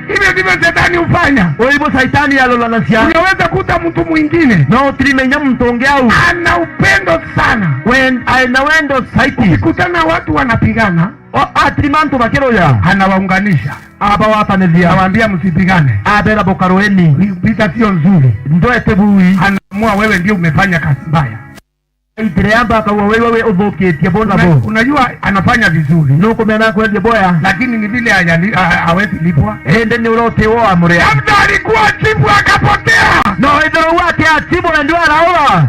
Hivyo ndivyo shetani hufanya. Uyu ibu Shaitani yalolanacia. Unaweza kuta mtu mwingine, no utirime inya muntu ungi au, ana upendo sana. Wen-, aina wendo zaidi. Ukikutana watu wanapigana, o, atirima antu bakiruya, anawaunganisha. Abawatanithia. Anawaambia, "Msipigane." Abera, "Bukarueni. Vita sio nzuri." Ndwete bui. Anaamua, "Wewe ndio umefanya kazi mbaya." Itire amba akauga, "Wewe, wewe uthukitie bona bo." Unajua anafanya vizuri. Nukumenya kwendia boya. Lakini ni vile hajali-, ha-, hawezi lipwa. Indi ni urotiwo amuria. Labda alikuwa chifu akapotea. No ithirwa wake atibu na ndio araura.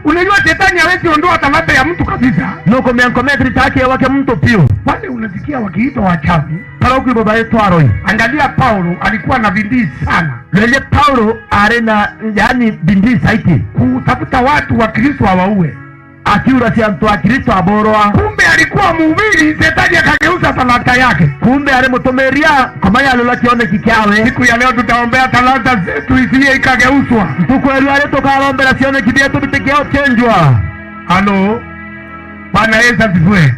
Unajua shetani hawezi ondoa talanta ya mtu kabisa. Nukumenya nkometri take wake mtu piu. Wale unasikia wakiitwa wachawi. Para ukwigua baitwa aroi. Angalia Paulo, alikuwa na bidii sana. Rĩrĩa Paulo arĩ na, yaani, bidii zaidi. Kutafuta watu wa Kristo awaue. Akiuracia antu a Kristo aborwa. Kumbe alikuwa mhubiri, shetani akageuza talanta yake. Kumbe arĩ mũtũmĩria, ngoma yalũla kĩoneki kĩawe. Siku ya leo tutaombea talanta zetu isije ikageuzwa. Ntuku ya rĩu arĩ tũkarombera cioneki bietu bitĩkeo kĩenjwa. Halo. Bwana Yesu asifiwe.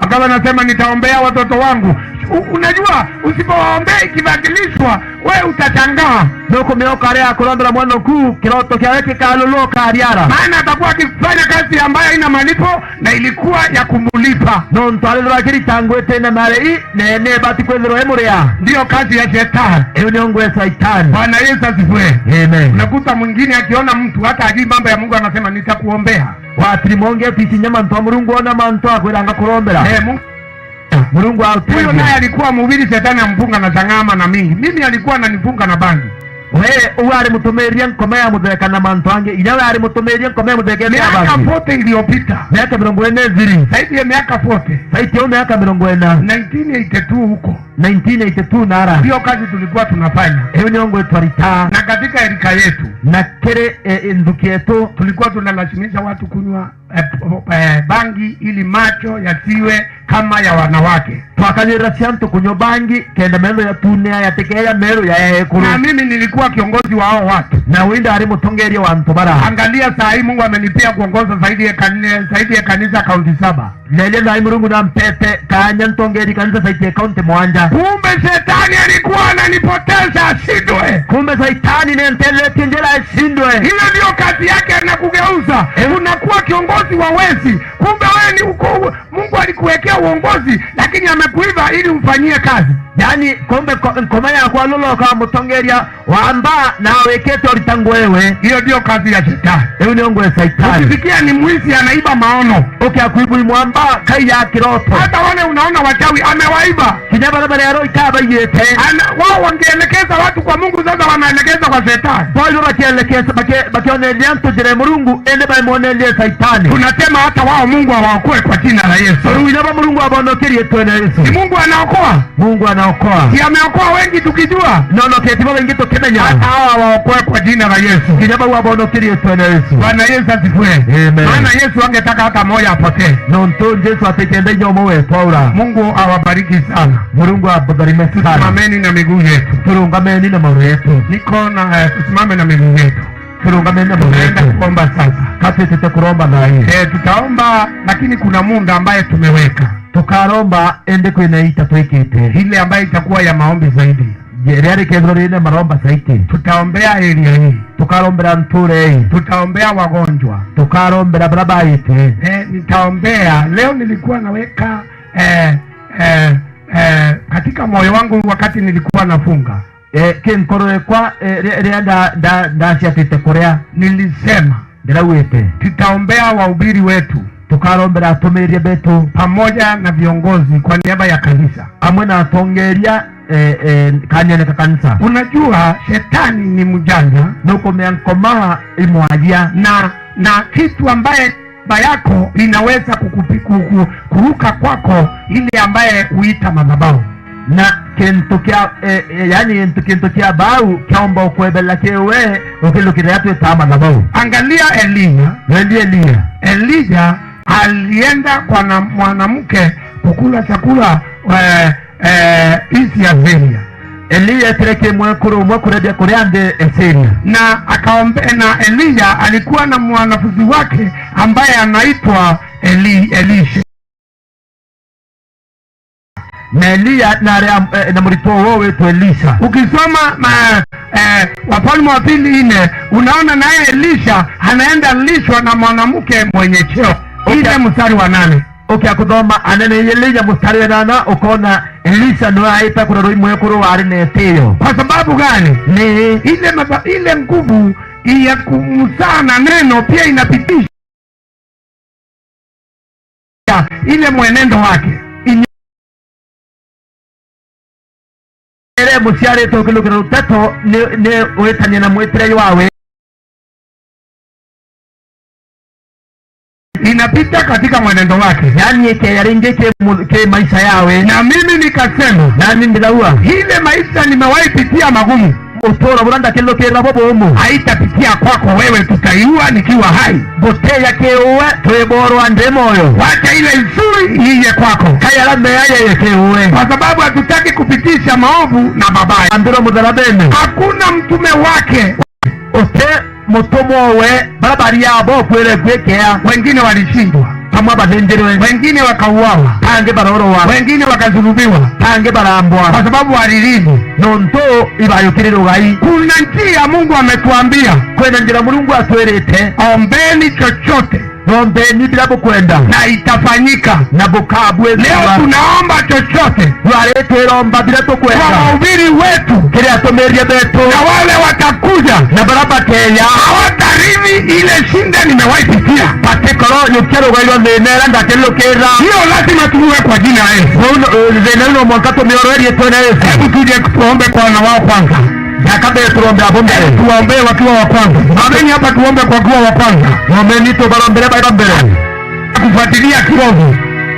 Akawa anasema, "Nitaombea watoto wangu." U-, unajua, usipowaombea ikibadilishwa, we utashangaa. Nukumenya ukaria kurombera mwana oku, kiroto kiawe kikalulwa ukariara. Maana atakuwa akifanya kazi ambayo haina malipo na ilikuwa ya kumulipa. Nontu arithirwa akirita ngugi ina marei, na ene ibati kwithirwa imuria. Ndiyo kazi ya shetani. Iyo niyo ngugi ya Shaitani. Bwana Yesu asifiwe. Amen. Unakuta mwingine akiona mtu hata ajui mambo ya Mungu anasema, "Nitakuombea." Watiri monge twici nya mantu a Murungu, ona mantu akwiranga kurombera. Eh, Mungu. Murungu autethie. Huyo naye alikuwa mhubiri, shetani amfunga na chang'ama na mingi. Mimi alikuwa ananifunga na bangi. We, uwe ari mutumiria nkoma ya mutheka na mantu angi. Inya we ari mutumiria nkoma ya mutheka ya bangi. Miaka forty iliyopita. Miaka mirongo ina ithiri. Zaidi ya miaka forty. Zaidi ya miaka mirongo ina. Nineteen eighty-two huko. Nineteen eighty-two nara. Hiyo kazi tulikuwa tunafanya. Hiyo niongo twarita. Na katika erika yetu. Na kiri, eh, nthuki yetu. Tulikuwa tunalazimisha watu kunywa eh, eh, bangi ili macho yasiwe kama ya wanawake. Twakanyirira cia antu kunywa bangi, kenda metho yatunea yatikeya meru ya ekuru. Na mimi nilikuwa kiongozi wa hao watu. Na we ndari mutongeria wa antu bara. Angalia saa hii Mungu amenipea kuongoza zaidi ya kani-, zaidi ya kanisa kaunti saba. Lelia thai Murungu nampete kanya ntongeri kanisa zaidi ya kaunti mwanja. Kumbe shetani alikuwa ananipoteza ashindwe. Kumbe Saitani nenteretie njira icindwe. Hiyo ndio kazi yake, anakugeuza. Eh. Unakuwa kiongozi wa wezi. Kumbe wewe ni uko, Mungu alikuwekea uongozi, lakini amekuiba ili umfanyie kazi. Yaani, kumbe ko-, nkoma yaku aloloka mutongeria wa mbaa na wikite urita ngwewe. Hiyo ndio kazi ya shetani. Iu nio ngwe Saitani. Ukisikia ni mwizi anaiba maono. Ukia kwibui mwamba kai ya kiroto. Hata wale unaona wachawi amewaiba. Kinya baria bari aroi kabaiyite. Ana-, wao wangeelekeza watu kwa Mungu, sasa wanaelekeza kwa shetani. Bo ibo bakielekeza, baki-, bakioneria antu njira ya Murungu, indi baimonerie Saitani. Tunasema hata wao Mungu awaokoe kwa jina la Yesu. Riu inya bo Murungu abonokerie twene Yesu. Si Mungu anaokoa? Mungu anaokoa. Si ameokoa wengi tukijua? Nonoketie babaingi tukimenya. Hata hawa waokoe kwa jina la Yesu. Kinya bau abonokerie twene Yesu. Bwana Yesu asifiwe. Amen. Maana Yesu angetaka hata moja apotee. Nontu Jesu atikenda inya umwe wetu aura. Mungu awabariki sana. Murungu abatharime sana. Tusimameni na miguu yetu. Turungameni na maguru yetu. Niko na, eh, tusimame na miguu yetu. Turungameni na maguru yetu. Tunaenda kuomba sasa. Katwitite kuromba naye. Eh, tutaomba, lakini kuna muda ambaye tumeweka. Tukaromba, indi kwina ita twikite. Ile ambayo itakuwa ya maombi zaidi. Iria rikethirwa rina maromba zaidi. Tutaombea area hii. Tukarombera ntura ii. Tutaombea wagonjwa. Tukarombera baria baite. Eh, nitaombea. Leo nilikuwa naweka, eh, eh, eh, katika moyo wangu wakati nilikuwa nafunga. Eh, ki nkoro ekwa, eh, ri-, riria nda-, nda-, ndaciatite kuria. Nilisema, ndiraugite, tutaombea wahubiri wetu. Tukarombera atumiria betu. Pamoja na viongozi kwa niaba ya kanisa. Amwe na atongeria, eh, eh, kaniene ka kanisa. Unajua, shetani ni mjanja. Nukumea nkoma imwagia. Na, na kitu ambaye ba yako inaweza kukupi-, ku-, ku-, kuruka kwako ile ambaye huita madhabahu. Na kintu kia, eh, eh, yani kintu, kintu kia bau kiomba ukwebela kiwe ukilukira ya twita madhabahu. Angalia Elia. Wendi Elia. Elia alienda kwa na-, mwanamke kukula chakula, eh, eh, nchi ya Syria. Elia etire ki mwekuru umwe kuria biakuria nthi ya Syria. Na akaombe-, na Elia alikuwa na mwanafunzi wake ambaye anaitwa Eli-, Elisha. Na Elia nari am-, eh, na muritwa uwe witwa Elisha. Ukisoma ma-, eh, Wafalme wa Pili nne, unaona naye Elisha anaenda lishwa na mwanamke mwenye cheo. Okay. Ile mstari wa nane. Ukia kuthoma Anene Elia mustari wa nana, ukona Elisha niwe aita kurerwa i mwekuru wari na itio. Kwa sababu gani? Ni ile maba-, ile nguvu ya kumzaa na neno pia inapitisha ile mwenendo wake. Ire muciaritwe ukilukira ruteto ni, ni uitania na mwitire jwawe. Inapita katika mwenendo wake. Yani ikeya ringi ki mu-, ki maisha yawe. Na mimi nikasema, nani ndiraua, ile maisha nimewahi pitia magumu, uturo buria ndakilukira bo bumu, haitapitia kwako wewe, tutaiua nikiwa hai. Buteya kiuwe, twiborwa ndi moyo. Wacha ile nzuri iije kwako. Kayara meya yeye kiuwe. Kwa sababu hatutaki kupitisha maovu na mabaya. Ambirwa mutharabene. Hakuna mtume wake. Uti mutumwa we, bara bari abo kwire gwikea. Wengine walishindwa. Bamwe bathinjirwe. Wengine wakauawa. Bangi barorwa. Wengine wakasulubiwa. Bangi barambwa. Kwa sababu walilini. Nontu ibayukirire ugai. Kuna njia Mungu ametuambia. Kwina njira Murungu atwirite. Ombeni chochote. Rombeni biria bukwenda. Na itafanyika. Na bukabwithirwa. Leo tunaomba chochote. Rwari twiromba biria tukwenda. Kwa wahubiri wetu. Kiri atumiria betu. Na wale watakuja. Na baria bakeya. Hawatarithi ile shida nimewahi pitia. Batikorwo yukia rugai rwa thina iria ndakilukira. Hiyo lazima tuue kwa jina la Yesu. Bau no, eh, thina ino mwanka tumiorwe riitwene Yesu. Hebu tuje tuombe kwa wana wao kwanza. Ndaka mbere turombe abo mbere. Tuwaombee wakiwa wa kwanza. Ameni hapa tuombe kwa kuwa wa kwanza. Rombeni tubarombere ba mbere. Kufuatilia kiovu.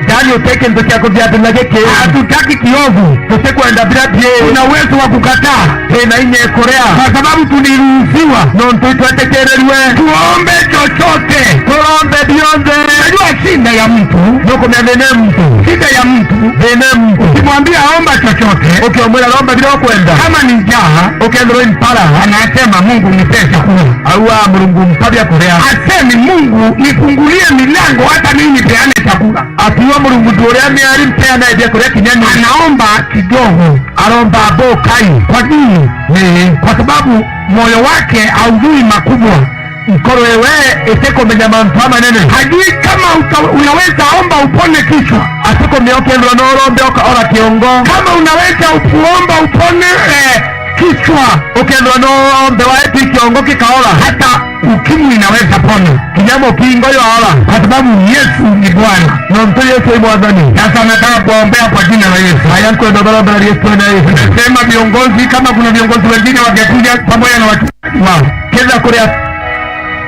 Yaani uti kintu kia kuthiatana giki. Hatutaki kiovu. Tutikwenda biria bii. Tuna uwezo wa kukataa. Twina inya kuria. Kwa sababu tuliruhusiwa. Nontu itwetikirirwe. Tuombe chochote. Turombe bionthe. Unajua shida ya mtu. Nukumenya thina ya muntu. Shida ya mtu. Thina ya muntu. Ukimwambia omba chochote. Ukiomwira romba biria ukwenda. Kama ni njaa. Ukethirwa i mpara. Anasema, "Mungu nipe chakula." Auga, "Murungu mpa bia kuria." Asemi, "Mungu nifungulie milango hata mimi nipeane chakula. Akiuga, "Murungu ntu uria ni ari mpeana biakuria kinya ni." Anaomba kidogo. Aromba bukai. Kwa nini? Ni kwa sababu moyo wake haujui makubwa. Nkoro ewe itikumenya mantu amanene. Hajui kama uta-, unaweza omba upone kichwa. Atikumenya ukethirwa no urombe uka-, ora kiongo. Kama unaweza kuomba upone, eh, kichwa. Ukethirwa no urombe wae tu kiongo kikaora. Hata ukimwi inaweza pona. Kinya mukingo yoora. Kwa sababu Yesu ni Bwana. Nontu Yesu ni Mwathani. Sasa nataka kuombea kwa jina la Yesu. Aya nkwenda ubarombera riitwa ria Yesu. Nimesema viongozi, kama kuna viongozi wengine wangekuja pamoja na watu Wow. Kenda kuria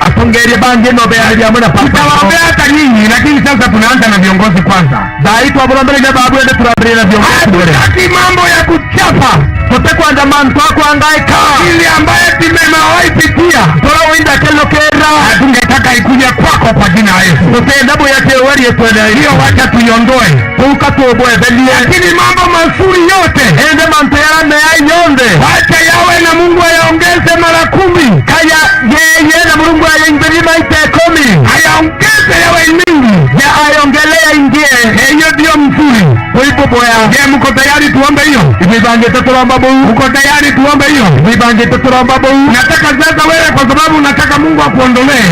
atongeria bangi no bearia amwe na papa. Tutawaombea hata nyinyi, lakini sasa tunaanza na viongozi kwanza. Thaa hii twaburombera na babu ende turambire na viongozi mbere. Hatutaki mambo ya kuchapa. Tutekwenda mantu akwangaika. Ile ambaye tumewahi pitia. Tora winda kelokera. Hatungetaka ikuje kwako kwa jina la Yesu. Tutenda buya kiweri twende. Hiyo wacha tuiondoe. Tuka tubwetherie. Lakini mambo mazuri yote. Ende mantu yara mea yonthe. Wacha yawe na Mungu ayaongeze mara kumi. Kaya yeye na Murungu ayaingirie maita ikumi. Ayaongeze yawe mingi. Ya ayongele yaingie. Hiyo ndio mzuri. Kuipo boya. Je, mko tayari tuombe hiyo? Ibibangite turomba buu. Uko tayari tuombe hiyo? Ibibangite turomba buu. Nataka sasa wewe, kwa sababu nataka Mungu akuondolee.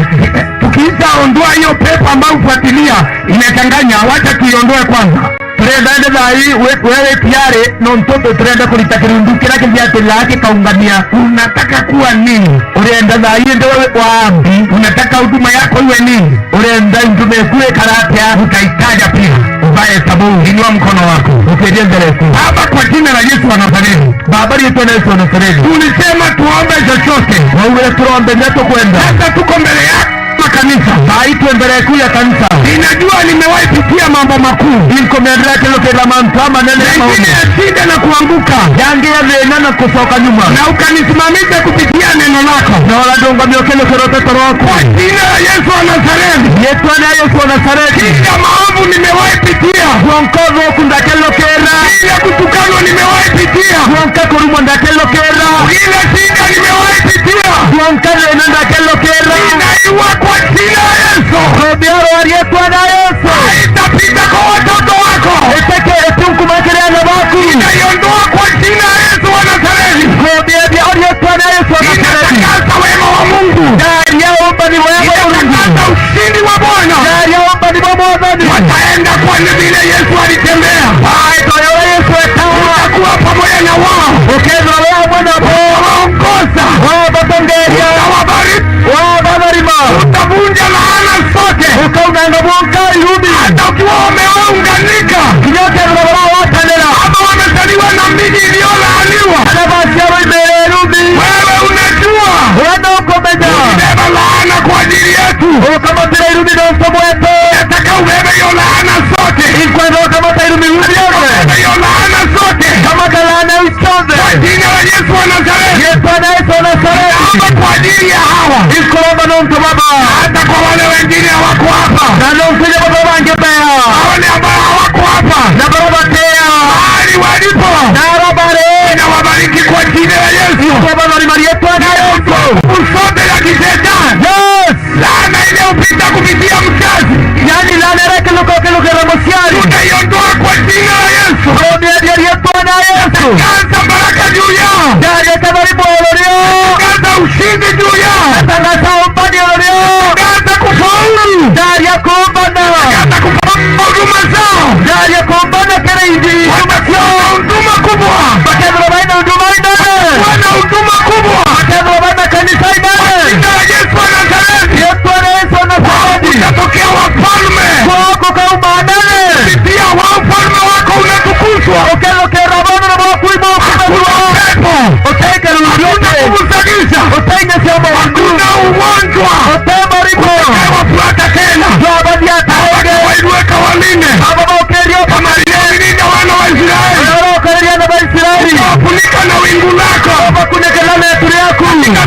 Tukiisha ondoa hiyo pepo ambayo ufuatilia, inachanganya, wacha tuiondoe kwanza. Turenda ende thaa ii we-, wewe tayari, nontu turenda kurita kirundu kiria kithiatiriraa gikaungamia. Unataka kuwa nini? Urenda thaa ii ende wewe waambi? Unataka huduma yako iwe nini? Urenda huduma yaku ikara atia? Utaitaja pia. Ubae tabu, inua mkono wako. Ukiria mbere ku. Baba, kwa jina la Yesu wa Nazareti. Baba, riitwa na Yesu wa Nazareti. Ulisema tuombe chochote. Waugire turombe kiria tukwenda. Sasa tuko mbele yako. Kanisa. Thaa ii twi mbere ku ya kanisa. Ninajua nimewahi pitia mambo makuu. Inkumenya ndirakirukira mantu amanene. Mengine ya shida na kuanguka. Yangi ya thina na kucoka nyuma. Na ukanisimamisha kupitia neno lako. Na urandungamia ukirukira uteto rwaku. Kwa jina la Yesu wa Nazareti. Riitwa ria Yesu wa Nazareti. Kila maovu nimewahi pitia. Gwonka uthuuku ndakirukira. Kila kutukanwa nimewahi pitia. Gwonka kurumwa ndakirukira. Kila shida nimewahi pitia. Gwonka thina ndakirukira. Ninaiua kwa jina la Yesu. Roho ya riitwa ria Yesu. Haitapita kwa watoto wako. Iteke itunkumakire ana baku. Ninaiondoa kwa jina la Yesu wa Nazareti. Roho ya riitwa ria Yesu wa Nazareti. Ninatangaza wema wa Mungu. Ndaria umbani wa Mungu. Ninatangaza ushindi wa Bwana. Ndaria umbani wa Mwathani. Wataenda kwa vile Yesu alitembea. Baitwa uria Yesu etawa. Utakuwa pamoja na wao. Ukethirwa wi amwe nabo. Utawaongoza. Wabatongeria. Utawabariki. Wabatharima. Utavunja laana zote. Ukaunanga bwonka irumi. Hata ukiwa wameunganika. Kinya ukethirwa baragwatanira. Ama wamezaliwa na miji iliyolaaniwa. Kana baciarwa i miiri irumi. Wewe unajua. We no ukumenya. Ulibeba laana kwa ajili yetu. Ukamatira irumi nontu bwetu. Nataka ubebe hiyo laana zote. Inkwenda ukamata irumi iu bionthe. Nataka ubebe hiyo laana zote. Kamata laana iu cionthe. Kwa jina la Yesu wa Nazareti. Riitwa ria Yesu wa Nazareti. Naomba kwa ajili ya hawa. Inkuromba nontu baba. Hata kwa wale wengine hawako hapa. Na nontu inya baba bangi bea. Wale ambao hawako hapa. Na baria batia. Mahali walipo. Na aria bari. Ninawabariki kwa jina la Yesu. Inkubatharima riitwa ria Yesu. Nguvu zote ya kishetani. Yes. Laana ile upita kupitia mzazi. Yaani laana iria ikinuka ukirukira muciari. Tunaiondoa kwa jina la Yesu. Roho ya riitwa ria Yesu. Tangaza baraka juu yao. Ndaria katharimo iguru rio. Tangaza ushindi juu yao. Tangaza umbani iguru rio. Tangaza kufaulu. Ndaria kumbana. Tangaza kufaulu huduma zao. Ndaria kumbana kiri indi. Watakuwa na huduma kubwa. Bakethirwa baina huduma inene. Watakuwa na huduma kubwa. Bakethirwa baina kanisa inene. Kwa jina la Yesu wa Nazareti. Riitwa ria Yesu wa Nazareti. Kutatokea wafalme. Kwao kukauma anene. Kupitia wao ufalme wako unatukuzwa. Ukethukira bwana na bwaku ibo. Hakuna pepo. Uteike ruuji. Hakuna nguvu za giza. Uteike cia mautu. Hakuna ugonjwa. Uteike murimo. Utakayewafuata tena. Jwabathia tarenge. Wainuka walinde. Aba baukiria. Kama vile ulilinda wana wa Israeli. Uria urakariria ana ba Israeli. Ukawafunika na wingu lako. Ubakunike na itu riaku. Katika